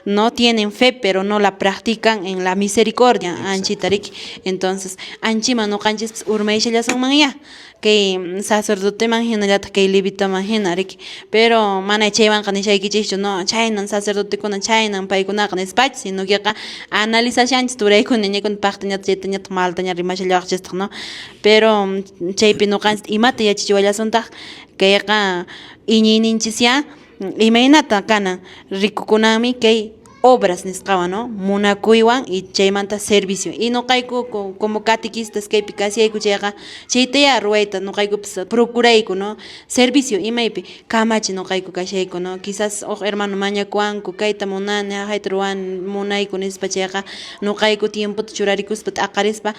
no tienen fe pero no la practican en la misericordia anchita riki entonces anchiman noqanchispas urmayshallasunman ya kay sacerdoteman hinallataq kay levitaman hina riki pero mana chaywanqa nishaykichischu no chhaynan sacerdotekuna chhaynan paykunaqa nispachu sino queqa analizashanchis turaykuna ñaykuna paqtañataq chaytañataq maltaña rimashallawaqchistaq no pero chaypi noqanchis imata yachachiwallasuntaq kayqa iñiyninchis ya imaynata kanan rikukunanmi kay Obras nisqawan, no? Munakuywan y chaymanta servicio. Y noqayku como catequistas kaypi kashayku chayqa chaytaya ruwayta noqaykupas procurayku, no? Servicio imaypi kamachi noqayku kashayku, no? Quizás huk hermano mañakuwanku kayta munani, haqayta ruwani munayku nispa chayqa noqayku tiempota churarikuspa t'aqarispa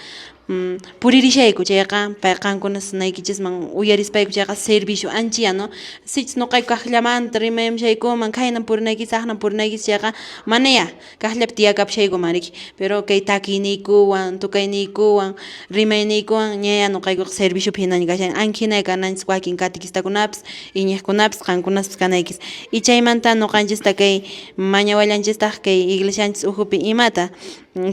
puririshayku chayqa pay qankuna sunaykichisman uyarispayku chayqa servicio anchiya, no? Sichus noqayku kaqllamanta rimaymushaykuman khaynan purinaykichis aqnan purinaykichis chayqa manaya kaqllapi tiyakapushaykuman riki, pero kay takiyniykuwan tukayniykuwan rimayniykuwan ñaya noqaykuqa serviciopi hinaña kashan ankinaya kananchis wakin catequistakunapas iñiqkunapas qankunaspas kanaykis y chaymanta noqanchista kay mañawallanchistaq kay iglesianchis ukhupi imata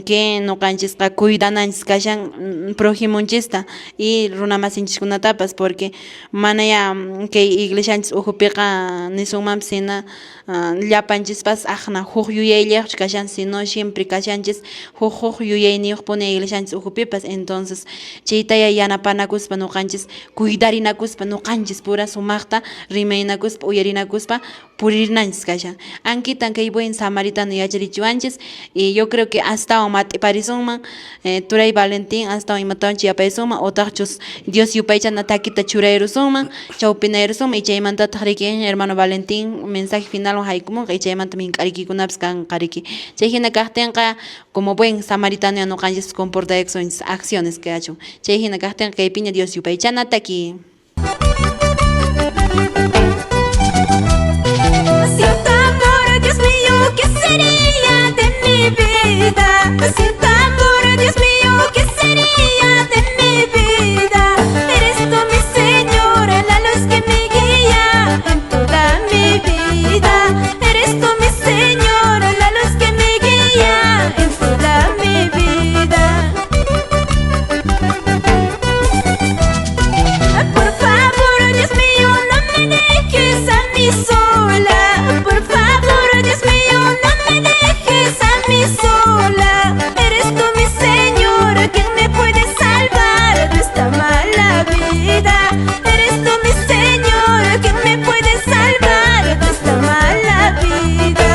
que noqanchisqa cuidananchis kashan projimonchista y runamasinchiskunatapas porque manaya kay iglesianchis ukhupiqa nisunmanpas hina llapanchispas aqna huk yuyayllayuqchu kashan sino siempre kashanchis huk huk yuyayniyuqpuni iglesianchis ukhupipas entonces chaytaya yanapanakuspa noqanchis cuidarinakuspa noqanchis pura sumaqta rimaynakuspa uyarinakuspa puririnanchis kashan. Ankitan kay buen samaritano yacharichiwanchis y yo creo que astawan mat'iparisunman turay Valentín astawan imatawanchus yapaysunman utaqchus Dios yupaychana takita churayrusunman chawpinayrusunman y chaymantataq riki hermano Valentín mensaje finalwan haykumunqa y chaymanta mink'arikiykunapas kanqa riki. Chay hina kaqtinqa como buen samaritano noqanchis comportaykusunchis acciones kachun. Chay hina kaqtinqa kaypiña Dios yupaychana taki. Sin tu amor, Dios mío, ¿qué sería de mi vida? Sin tu amor, Dios mío, ¿qué sería de mi vida? Eres tú, mi Señor, la luz que me guía en toda mi vida. Eres tú, mi Señor, la luz que me guía en toda mi vida. Por favor, Dios mío, no me dejes a mí sola. Por favor, Dios mío, no me dejes a mí sola. Eres tú, mi Señor, quien me puede salvar de esta mala vida. Eres tú, mi Señor, quien me puede salvar de esta mala vida.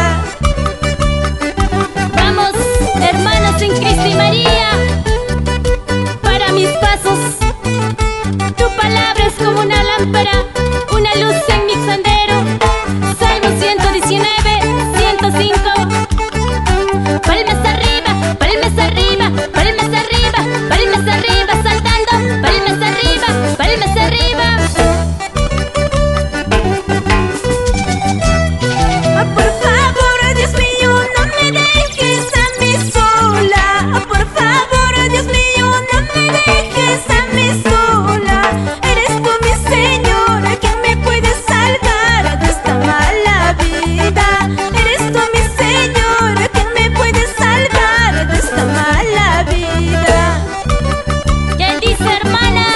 Vamos, hermanos en Cristo y María, para mis pasos. Tu palabra es como una lámpara, una luz en mi sendero. Salmo 119, 105. Palmas arriba, palmas arriba, palmas arriba, palmas arriba, saltando, palmas arriba, palmas arriba. Por favor, Dios mío, no me dejes a mí sola. Por favor, Dios mío, no me dejes a mí sola. Eres tú, mi Señor, quien me puede salvar de esta mala vida. Eres tú, mi Señor, quien me puede salvar de esta mala vida. ¿Qué dice, hermana?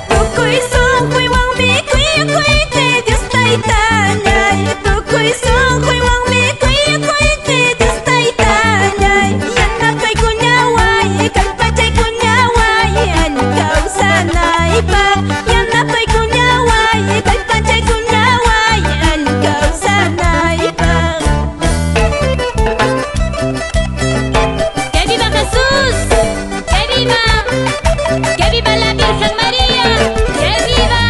Tukuy sunquywanmi kuyakuyki Dios taytallay. Tukuy sunquywanmi kuyakuyki Dios taytallay. Yanapaykullaway, kallpachaykullaway, allin kawsanaypaq. Yanapaykullaway, kallpachaykullaway, allin kawsanaypaq. ¡Que viva Jesús! ¡Que viva! ¡Que viva la Virgen María! ¡Que viva!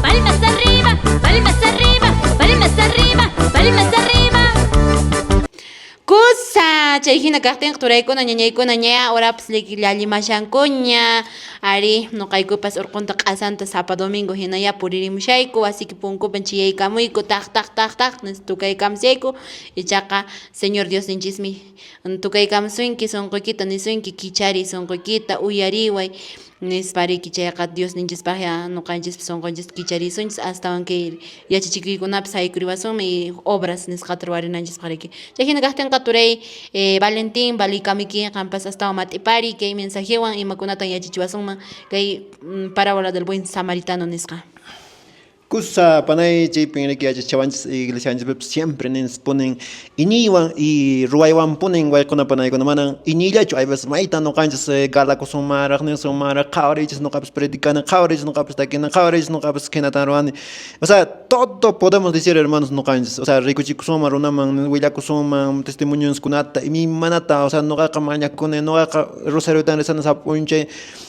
¡Palmas arriba! ¡Palmas arriba! ¡Palmas arriba! ¡Palmas arriba! Kusa, chay hina kaqtinqa turaykuna ñañaykuna ña horapas llallimashankuña ari noqaykupas urqunta q'asanta sapa domingo hinaya puririmushayku wasiki punkupan chiyaykamuyku taq taq taq taq nispa tukaykamusayku ichaqa Señor Diosninchismi tukaykamusunki sunquykita nisunki kichariy sunquykita uyariway nispa riki chayqa Diosninchispaqya noqanchispas sunqunchista kicharisunchis astawan kay yachachikuykunapas haykuriwasunmi y obras nisqata ruwarinanchispaq riki. Chay hina kaqtinqa turay Valentín Valikamiki qanpas astawan mat'ipariy kay mensajewan imakunatan yachachiwasunman kay parábola del buen samaritano nisqa. Kusa panay chaypin riki yachachiwanchis iglesianchispipas siempre nin punin iñiywan y ruwaywan punin waykuna panaykuna manan iñiyllachu hay veces mayta nuqanchis galakusunmanraq nisunmanraq qhawariychis nuqapas predicani qhawariychis nuqapas takini qhawariychis nuqapas hinatan ruwani o sea todo podemos decir hermanos nuqanchis o sea rikuchikusunman runaman willakusunman testimonioskunata imaymanata o sea nuqaqa mañakuni nuqaqa rosariotan rezani sapa p'unchay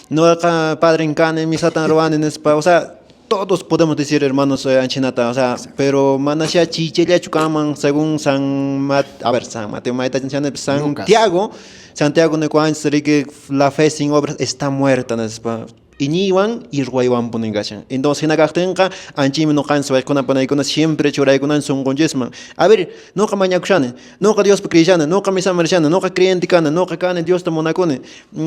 nuqaqa padren kani misatan ruwani nispa o sea todos podemos decir hermanos anchinata o sea pero manasya chaychallachu kanman según San Mat a ver San Mateo maytachan Santiago Santiago nikuwanchis riki la fe sin obras está muerta nispa iñiywan y ruwaywan punin kashan entonces hina kaqtinqa anchaymi nuqanchis waykuna panaykuna siempre churaykunan sunqunchisman a ver nuqa mañakushani nuqa Diospi creyshani nuqa misaman rishani nuqa creyente kani nuqa kani Diosta munakuni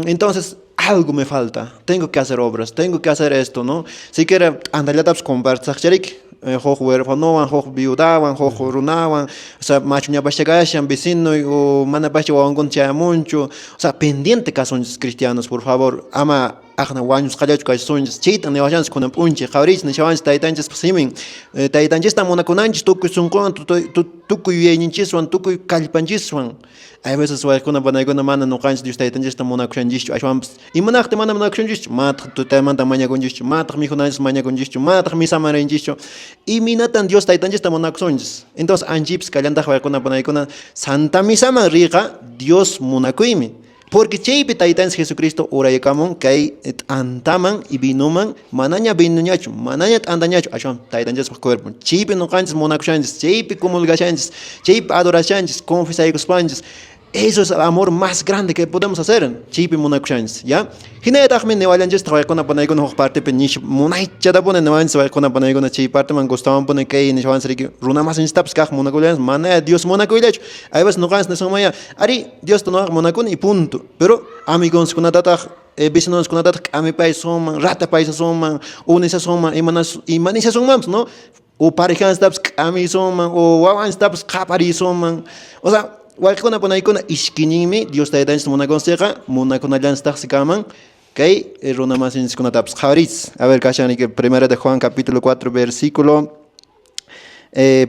entonces algo me falta, tengo que hacer obras, tengo que hacer esto, ¿no? Siquiera t'antallatapis compartisaqchariki huk huerfanowan, huk viudawan, huk runawan, o sea, machuñapascha kashan, vecinoy o manapascha wawankuna chayamunchu, o sea, pendiente kasunchis cristianos, por favor, ama aqna wañusqallachu kashasunchis, chaytan niwashanchis kunan p'unchay, qhawariychis nishawanchis taytanchispa simin, taytanchistan munakunanchis tukuy sunquwan, tukuy yuyayninchiswan, tukuy kallpanchiswan. Hay veces waykuna panaykuna mana nuqanchis Dios taytanchista munakushanchischu, ashwanpas imanaqtin mana munakushanchischu, manataq tutaymanta mañakunchischu, manataq mikhunanchis mañakunchischu, manataq misaman rinchischu, imaynatan Dios taytanchista munakusunchis. Entonces anchipis kallantaq waykuna panaykuna Santa Misaman riyqa Dios munakuymi. Porque chaypi taytanchis Jesucristo uraykamun kay t'antaman y vinoman, manaña vinoñachu, manaña t'antañachu, ashwan taytanchispaq cuerpon. Chaypi nuqanchis munakushanchis, chaypi comulgashanchis, chaypi adorashanchis, confesaykuspanchis. Eso es el amor más grande que podemos hacer. Chaypi munakushanchis, ¿ya? Hinallataqmi niwallanchistaq waykuna panaykuna huk partepi nish munaychatapuni niwanchis waykuna panaykuna chay parteman gustawanpuni kay nishawanchis riki runa masinchistapis kaq munakullanchis mana Dios munakuyllachu. Hay veces nuqanchis nisunmanya ari Diosta nuqaqa munakuni y punto. Pero amigonchiskunatataq vecinonchiskunatataq k'amipaysunman, ratapaysasunman, unisasunman, imanishasunmanpas, ¿no? O parejanchistapis k'amiysunman, o wawanchistapis qhaparisunman. O sea, wayqikuna panaykuna ishkininmi Dios taytanchista munakunchikqa munakunallanchistaqsi kanman kay runa masinchiskunatapas qhawariychis. A ver, kashan riki Primera de Juan capítulo 4 versículo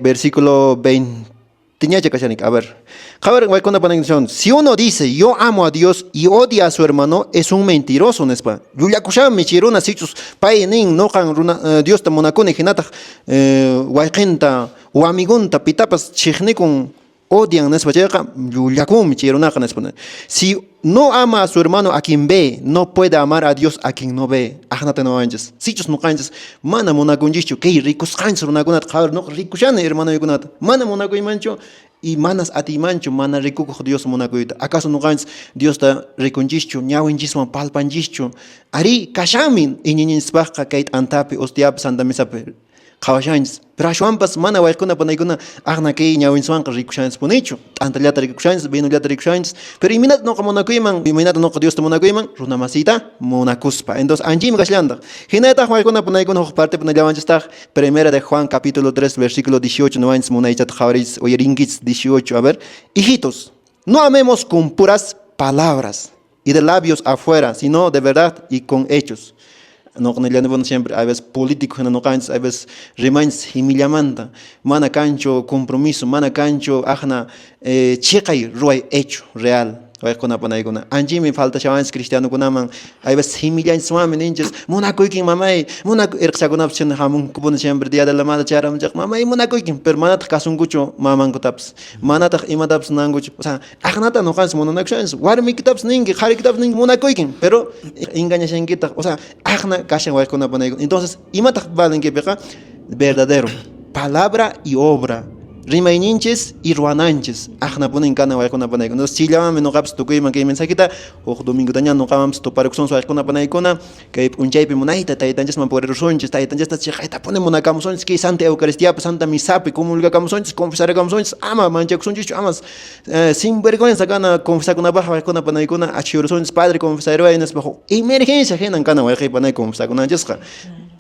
versículo 20 ñacha kashan riki. A ver, qhawar waykuna panaykuna si uno dice yo amo a Dios y odia a su hermano es un mentiroso nispa llullakushanmi chay runa sichus pay nin nuqan runa Diosta munakuni hinataq wayqinta o amigonta pitapas chiqnikun odian nispa chayqa llullakunmi chay runaqa nispa. Si no ama a su hermano a quien ve, no puede amar a Dios a quien no ve. Aqnata niwanchis. Sichus nuqanchis mana munakunchischu kay rikusqanchis runakunata qhawar nuqa rikushani hermanoykunata mana munakuymanchu y manas atiymanchu mana rikukuq Dios munakuyta. ¿Acaso nuqanchis Diosta rikunchischu ñawinchiswan palpanchischu? Ari kashanmi iñiyninchispaqqa kay t'antapi hostiapi Santa Misapi qhawashanchis. Pero ashwanpas mana waykuna panaykuna aqna kay ñawinchiswanqa rikushanchispunichu. T'antallata rikushanchis, vinollata rikushanchis. Pero imaynata nuqa munakuyman, imaynata nuqa Diosta munakuyman, runa masiyta munakuspa. Entonces anchaymi kashallantaq. Hinallataq waykuna panaykuna huk partepi nillawanchistaq Primera de Juan capítulo 3 versículo 18 niwanchis munaychata qhawariychis uyarinkichis 18. A ver, hijitos, no amemos con puras palabras y de labios afuera, sino de verdad y con hechos. Nuqa nillanipuni siempre, a veces político hina nuqanchis, a veces rimanchis himillamanta, mana kanchu compromiso, mana kanchu aqna chiqay ruway hecho real. Waykuna panaykuna. Anchaymi faltashawanchis cristianokunaman, hay veces himillanchiswanmi ninchis, munakuykin mamay, munakuy irqichakunapas chayna hamunkupuni siempre día de la madre chayaramunchaq, mamay munakuykin, pero manataq kasunkuchu mamankutapas, manataq imatapas nankuchu. O sea, aqnata nuqanchis munanakushanchis, warmikitapas ninki, qharikitapas ninki munakuykin, pero engañashankitaq, o sea, aqna kashan waykuna panaykuna. Entonces, imataq valen kaypiqa? Verdadero, palabra y obra. Rimayninchis y ruwananchis aqnapunin kana waykuna panaykuna. Entonces, chayllawanmi nuqapas tukuyman kay mensajita huk domingotaña nuqawanpas tuparikusun waykuna panaykuna kay p'unchaypi munayta taytanchisman purirusunchis, taytanchista chiqaytapuni munakamusunchis kay Santa Eucaristiapi, Santa Misapi comulgakamusunchis, confesarakamusunchis, ama manchakusunchishchu, ama sin vergüenza kana confesakunapaq waykuna panaykuna achhuyurusunchis, padre confesaruway nispa huk emergencia hinan kana wayqey panay confesakunanchisqa.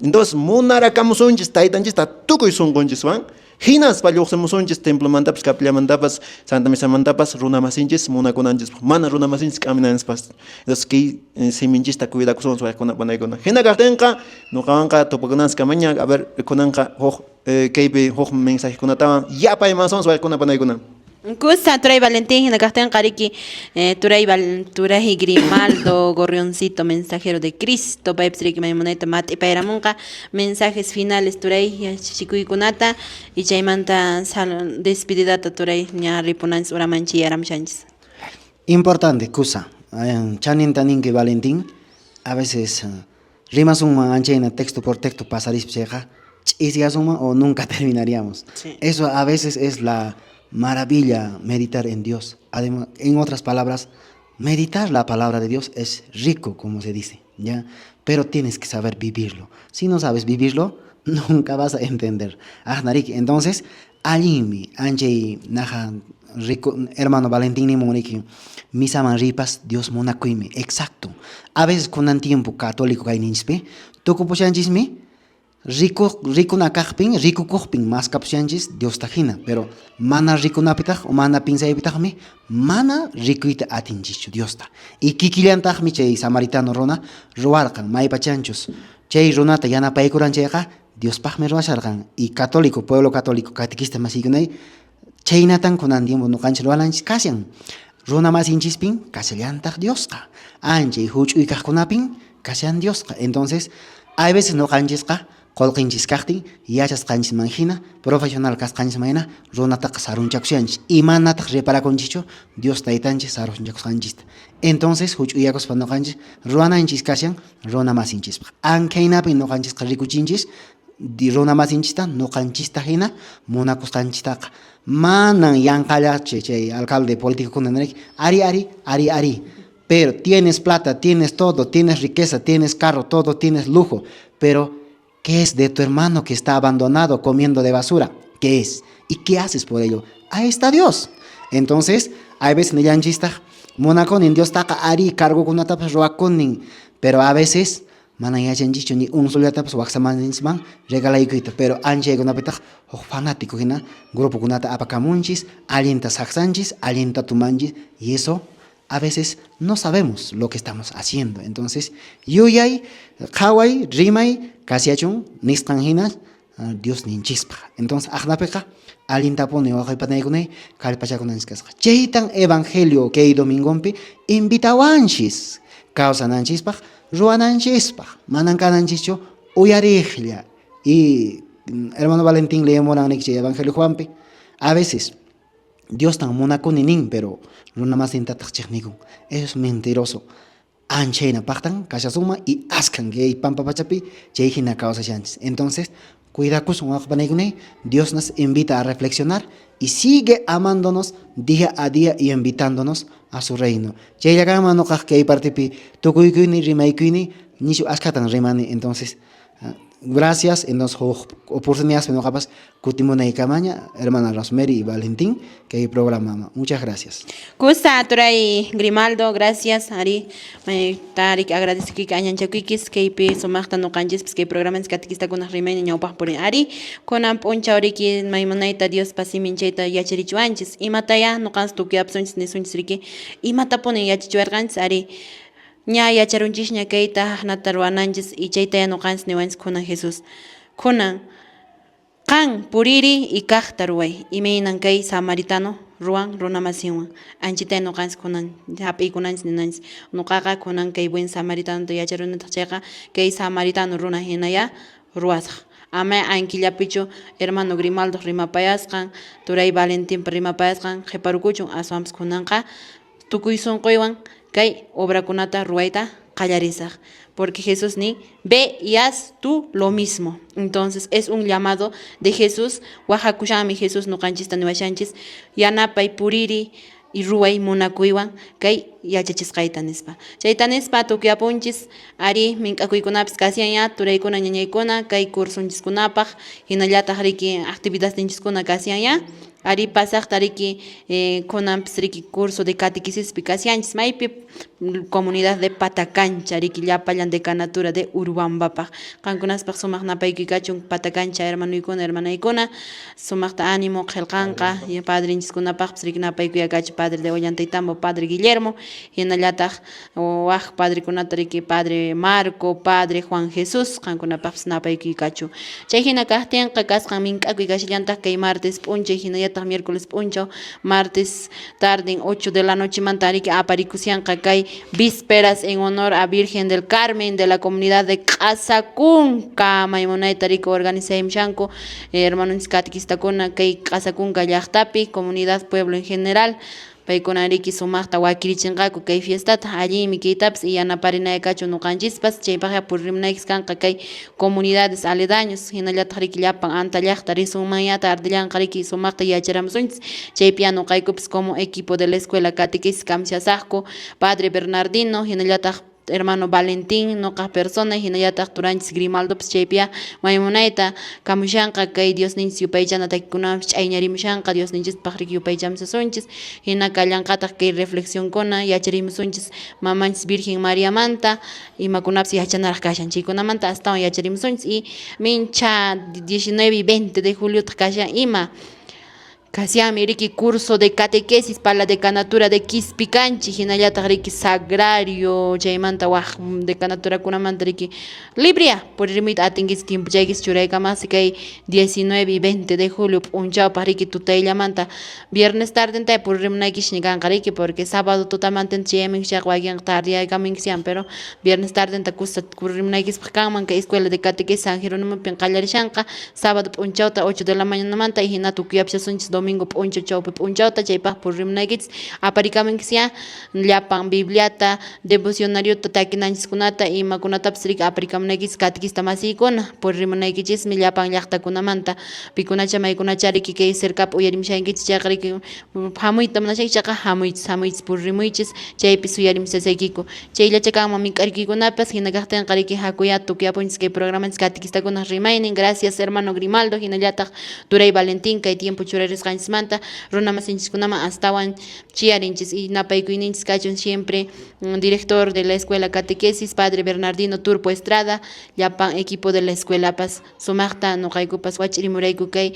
Entonces, munarakamusunchis taytanchista tukuy sunqunchiswan. Hinaspa lluqsimusunchis templomantapas, capillamantapas, Santa Misamantapas runamasinchis munakunanchispaq, mana runamasinchis k'aminanchispaq. Entonces kay siminchista cuidakusunchis wayqikuna panaykuna. Hina kaqtinqa nuqawanqa tupakunanchiskamaña, a ver, kunanqa huk kaypi huk mensajekunatawan yapaymasunchis wayqikuna panaykuna. Kusa turay Valentín hina kaqtinqa riki turay turay Grimaldo Gorrioncito mensajero de Cristo paypis riki maymunayta mat'ipayramunqa mensajes finales turay yachachikuykunata y chaymanta despedidata turay ña ripunanchis uraman chayaramushanchis. Importante kusa chaninta ninki Valentín a veces rimasunman anchayna texto por texto pasarispa chayqa ch'isyasunman o nunca terminaríamos. Sí. Eso a veces es la maravilla meditar en Dios. Además, en otras palabras, meditar la palabra de Dios es rico, como se dice, ¿ya? Pero tienes que saber vivirlo. Si no sabes vivirlo, nunca vas a entender. Ajnariki, entonces, allinmi, anchay naja rico, hermano Valentín nimun riki, misaman ripas Dios munakuymi, exacto. A veces kunan tiempo católico kayninchispi, tukupushanchismi, riku rikunakaqpin, rikukuqpin maskapushanchis Diosta hina, pero mana rikunapitaq o mana pinsaypitaqmi mana rikuyta atinchischu Diosta. Y kikillantaqmi chay samaritano runa ruwarqan maypachanchus chay runata yanapaykuran chayqa Diospaqmi ruwasharqan. Y católico, pueblo católico, catequista masiykunay, chaynatan kunan tiempo nuqanchis ruwananchis kashan. Runa masinchispin kashallantaq Diosqa. Anchay huch'uy kaqkunapin kashan Diosqa. Entonces, hay veces nuqanchisqa qolqinchis kaqtin yachasqanchisman hina, profesional kasqanchisman hina runataqa sarunchakushanchis. Imanataq reparakunchischu Dios taytanchis sarunchakusqanchista. Entonces, huch'uyakuspa nuqanchis ruwananchis kashan runa masinchispaq. Ankhaynapin nuqanchisqa rikuchinchis runa masinchista nuqanchista hina munakusqanchistaqa. Manan yanqallachu chay alcalde políticokuna niriki, ari, ari, ari, ari. Pero tienes plata, tienes todo, tienes riqueza, tienes carro, todo, tienes lujo. Pero, ¿qué es de tu hermano que está abandonado comiendo de basura? ¿Qué es? ¿Y qué haces por ello? Ahí está Dios. Entonces, hay veces nillanchistaq, munakunin Diostaqa ari cargokunatapas ruwakunin, pero a veces mana yachanchischu ni un sollatapas waqsamanchisman regalaykuyta, pero anchaykunapitaq huk fanático hina grupokunata apakamunchis, allinta saksanchis, allinta tumanchis, y eso a veces no sabemos lo que estamos haciendo. Entonces, yuyay, qhaway, rimay, kasiachun nisqan hina Dios ninchispaq. Entonces, aqnapiqa allintapuni wawqipanaykuna kallpachakunanchis kasqa. Chaytan evangelio kay domingonpi invitawanchis kawsananchispaq, ruwananchispaq. Manan kananchischu uyariqlla. Y hermano Valentín leemuran chay evangelio Juanpi. A veces Dios tan munakuni nin, pero runa masintataq chiqnikun. Eso es mentiroso. Anchayna paqtan kashasunman y askan kay pampa pachapi chay hina kawsashanchis. Entonces, cuidakusun wawqipanaykuna, Dios nos invita a reflexionar y sigue amándonos día a día y invitándonos a su reino. Chayllakama nuqaq kay partipi tukuykuyni rimaykuyni nishu askhatan rimani. Entonces, gracias. Entonces, huk oportunidad nuqapas kutimunaykamaña, hermana Rosemary y Valentín, kay programa. Muchas gracias. Kusa turay Grimaldo, gracias ari tarik agradecekuyki añanchakuykis kaypi sumaqta nuqanchispis kay programanchis catequistakunaq rimaynin ñawpaq purin ari kunan p'unchaw riki maymunayta Diospa simin chayta yacharichiwanchis imataya nuqanchis tukuyapasunchis nisunchis riki imatapuni yachachiwarqanchis ari ña yacharunchisña kayta haqnata ruwananchis y chaytaya nuqanchis niwanchis kunan Jesús kunan qan puriri y kaqta ruway imaynan kay samaritano ruwan runa masinwan anchitay nuqanchis kunan hap'iykunanchis ninanchis nuqaqa kunan kay buen samaritanota yacharunitaq chayqa kay samaritano runa hinaya ruwasaq ama ankillapichu hermano Grimaldo rimapayasqan turay Valentinpa rimapayasqan qhiparukuchun aswanpas kunanqa tukuy sunquywan kay obrakunata ruwayta qallarisaq porque Jesús nin ve y haz tú lo mismo. Entonces es un llamado de Jesús, wahakushanmi Jesús nuqanchista niwashanchis yanapay puriri y ruway munakuywan kay yachachisqayta nispa. Chayta nispa tukuyapunchis ari mink'akuykunapis kashan turaykuna ñañaykuna kay cursonchiskunapaq hinallataq riki actividadninchiskuna kashan ya ari pasaqta riki kunanpis riki curso de catequesispi kashanchis maypi Comunidad de Patacancha, riki llapallan decanatura de Urubambapaq. Qankunaspaq sumaq napaykuy kachun Patacancha hermanuykuna, hermanaykuna, sumaqta ánimo qillqanqa, padrinchiskunapaqpas riki napaykuy kachu padre de Ollantaytambo, padre Guillermo, hinallataq waq padrekunata riki padre Marco, padre Juan Jesús, qankunapaqpas napaykuy kachu. Chay hina kaqtinqa kasqan mink'akuy kashallantaq kay martes p'unchay hinallataq miércoles p'unchaw, martes tarden 8 de la noche manta riki aparikusyanqa kay vísperas en honor a Virgen del Carmen de la comunidad de Q'asacunca, maymunayta riki organizaymushanku hermanonchis catequistakuna kay Q'asacunca llaqtapi, comunidad pueblo en general. Paykuna riki sumaqta wakirichinqaku kay fiestata, allinmi kaytapas y yanaparinay kachu ñuqanchispas, chaypaqqa purrimunaykis kanqa kay comunidades aledaños, hinallataq riki llapan anta llaqta risunmanyata ardillanqa riki sumaqta yacharamusunchis, chaypi ñuqaykupas como equipo de la escuela catequesis kamchasaqku, padre Bernardino, hinallataq hermano Valentín, nuqaq persona, hinallataq turanchis Grimaldopas chaypiya maymunayta kamushanqa kay Diosninchis yupaychana takikunawanpas ch'ayñarimushanqa Diosninchispaq riki yupaychamusasunchis, hina kallanqataq kay reflexionkuna yacharimusunchis mamanchis Virgen Mariamanta, imakunapas yachanaraq kashan chaykunamanta astawan yacharimusunchis y mincha 19 y 20 de juliotaq kashan ima. Kasyanmi riki curso de catequesis para la decanatura de Quispicanchi, hinallataq riki sagrario, chaymanta waq decanaturakunamanta riki libria, puririmuyta atinkichis tiempochaykis churaykamasi kay 19 y 20 de julio p'unchawpaq riki tutayllamanta viernes tardentay puririmunaykishña kanqa riki, porque sábado tutamantenta chayaminkichayqa wakinqa tardeyaykamunkisiyan, pero viernes tardenta kusa puririmunaykispaq kanman kay escuela de catequesis San Jerónimopi qallarishanqa sábado p'unchawta 8 de la mañanamanta y hina tukuyapchasunchis domingo p'unchaw chawpi p'unchawta chaypaq purrimunaykichis aparikamunkisya llapan bibliata devocionariota takinanchiskunata imakunatapas riki aparikamunaykichis catequista masiykuna purrimunaykichismi llapan llaqtakunamanta pikunacha maykunacha riki kay cercapi uyarimushankichis chayqa riki hamuyta munashankichis chayqa hamuychis hamuychis purrimuychis chaypi suyarimushasaykiku chayllacha kanman mink'arikuykunapas hina kaqtinqa riki hakuya tukuyapunchis kay programanchis catequistakunaq rimaynin. Gracias hermano Grimaldo hinallataq turay Valentín kay tiempo churarisqanchismanta runamasinchiskunaman astawan chiyarinchis y napaykuyninchis kachun siempre director de la escuela catequesis padre Bernardino Turpo Estrada llapan equipo de la escuela pas sumaqta nuqaykupas wach'irimurayku kay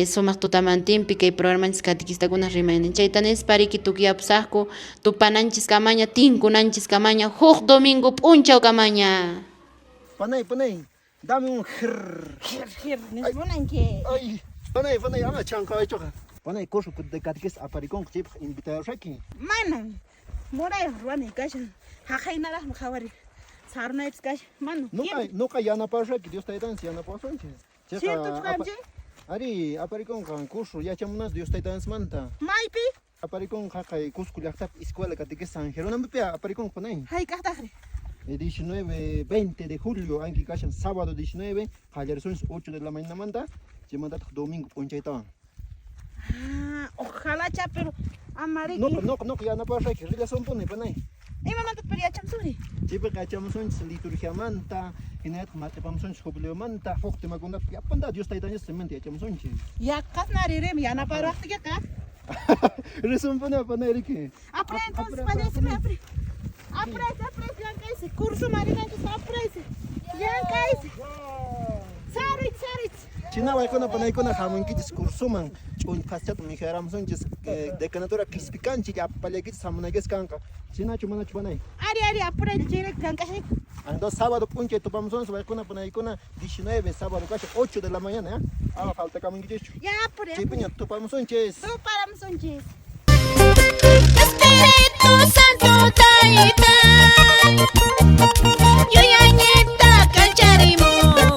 sumaq tutamantinpi kay programanchis catequistakunaq rimaynin chayta nispa riki tukuyapusaqku tupananchis kamaña tinkunanchis kamaña huk domingo p'unchaw kamaña. Panay, panay, dame un jrrr. Jir, jir, nismunanki. Ay, panay, panay, ama chanqawaychuqa. Panay, curso de catequesis aparikunqa chaypaq invitarusayki. Manan, murayaq ruwanay kashan. Haqaynaraqmi qhawari. Sarunaypis kashan. Manu, Nuqa yanaparusayki, Dios taytanchis yanapawasunchis. Cierto, chqanchi? Ari, aparikunqa curso yachamunas Dios taytanchismanta. Maypi? Aparikunqa haqay Cusco llaqtapi escuela catequesis San Jerónimopi aparikunqa panay. Hayk'aqtaqri? 19, 20 de julio, anki kashan sábado 19, qallarisunchis 8 de la mañanamanta, chaymantataq domingo p'unchaytawan. Ah, ojalá cha, pero amariki. Nuqa yanaparusayki, rillasunpuni panay. Imamanta pero yachamusuri? Chaypiqa yachamusunchis liturgiamanta, hinallataq mat'ipamusunchis jubileomanta, huk temakunata llapanta Dios taytanchis simanta yachamusunchis. Yaqasna ririmi yanaparuwaqtiykiqa. Risunpuni panay riki. Apre entonces, panay, apre. Aprese, aprese, llank'aysi. Curso marinanchis, aprese. Llank'aysi. Saruy, saruy. China waykuna panaykuna hamunkichis cursoman ch'uñphaschata mijaramusunchis decanatura Quispicanchi llapallaykichis hamunaykichis kanqa. Chinachu manachu panay? Ari, ari, apure, chayrayku llank'ashayku. Entonces sábado p'unchay tupamusunchis waykuna panaykuna 19 sábado kashan 8 de la mañana, ¿eh? Ama faltakamunkichischu. Ya, apure, apure. Chaypiña tupamusunchis. Tuparamusunchis. Espíritu Santo Tayta, yuyaynita kancharimuwan,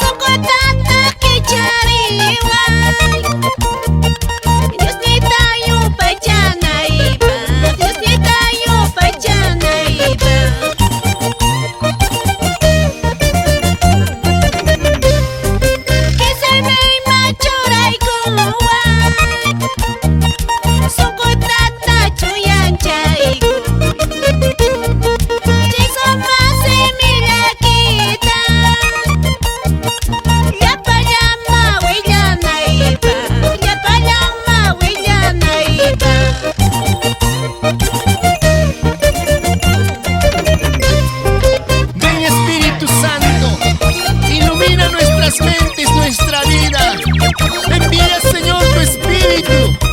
sunqutata kichariwan, Diosnita yupaychanaypaq, Diosnita yupaychanaypaq. Kisaymay churaykuwan, sunqutata chuyanchayku, chay nuestras mentes, nuestra vida. Envía, Señor, tu Espíritu.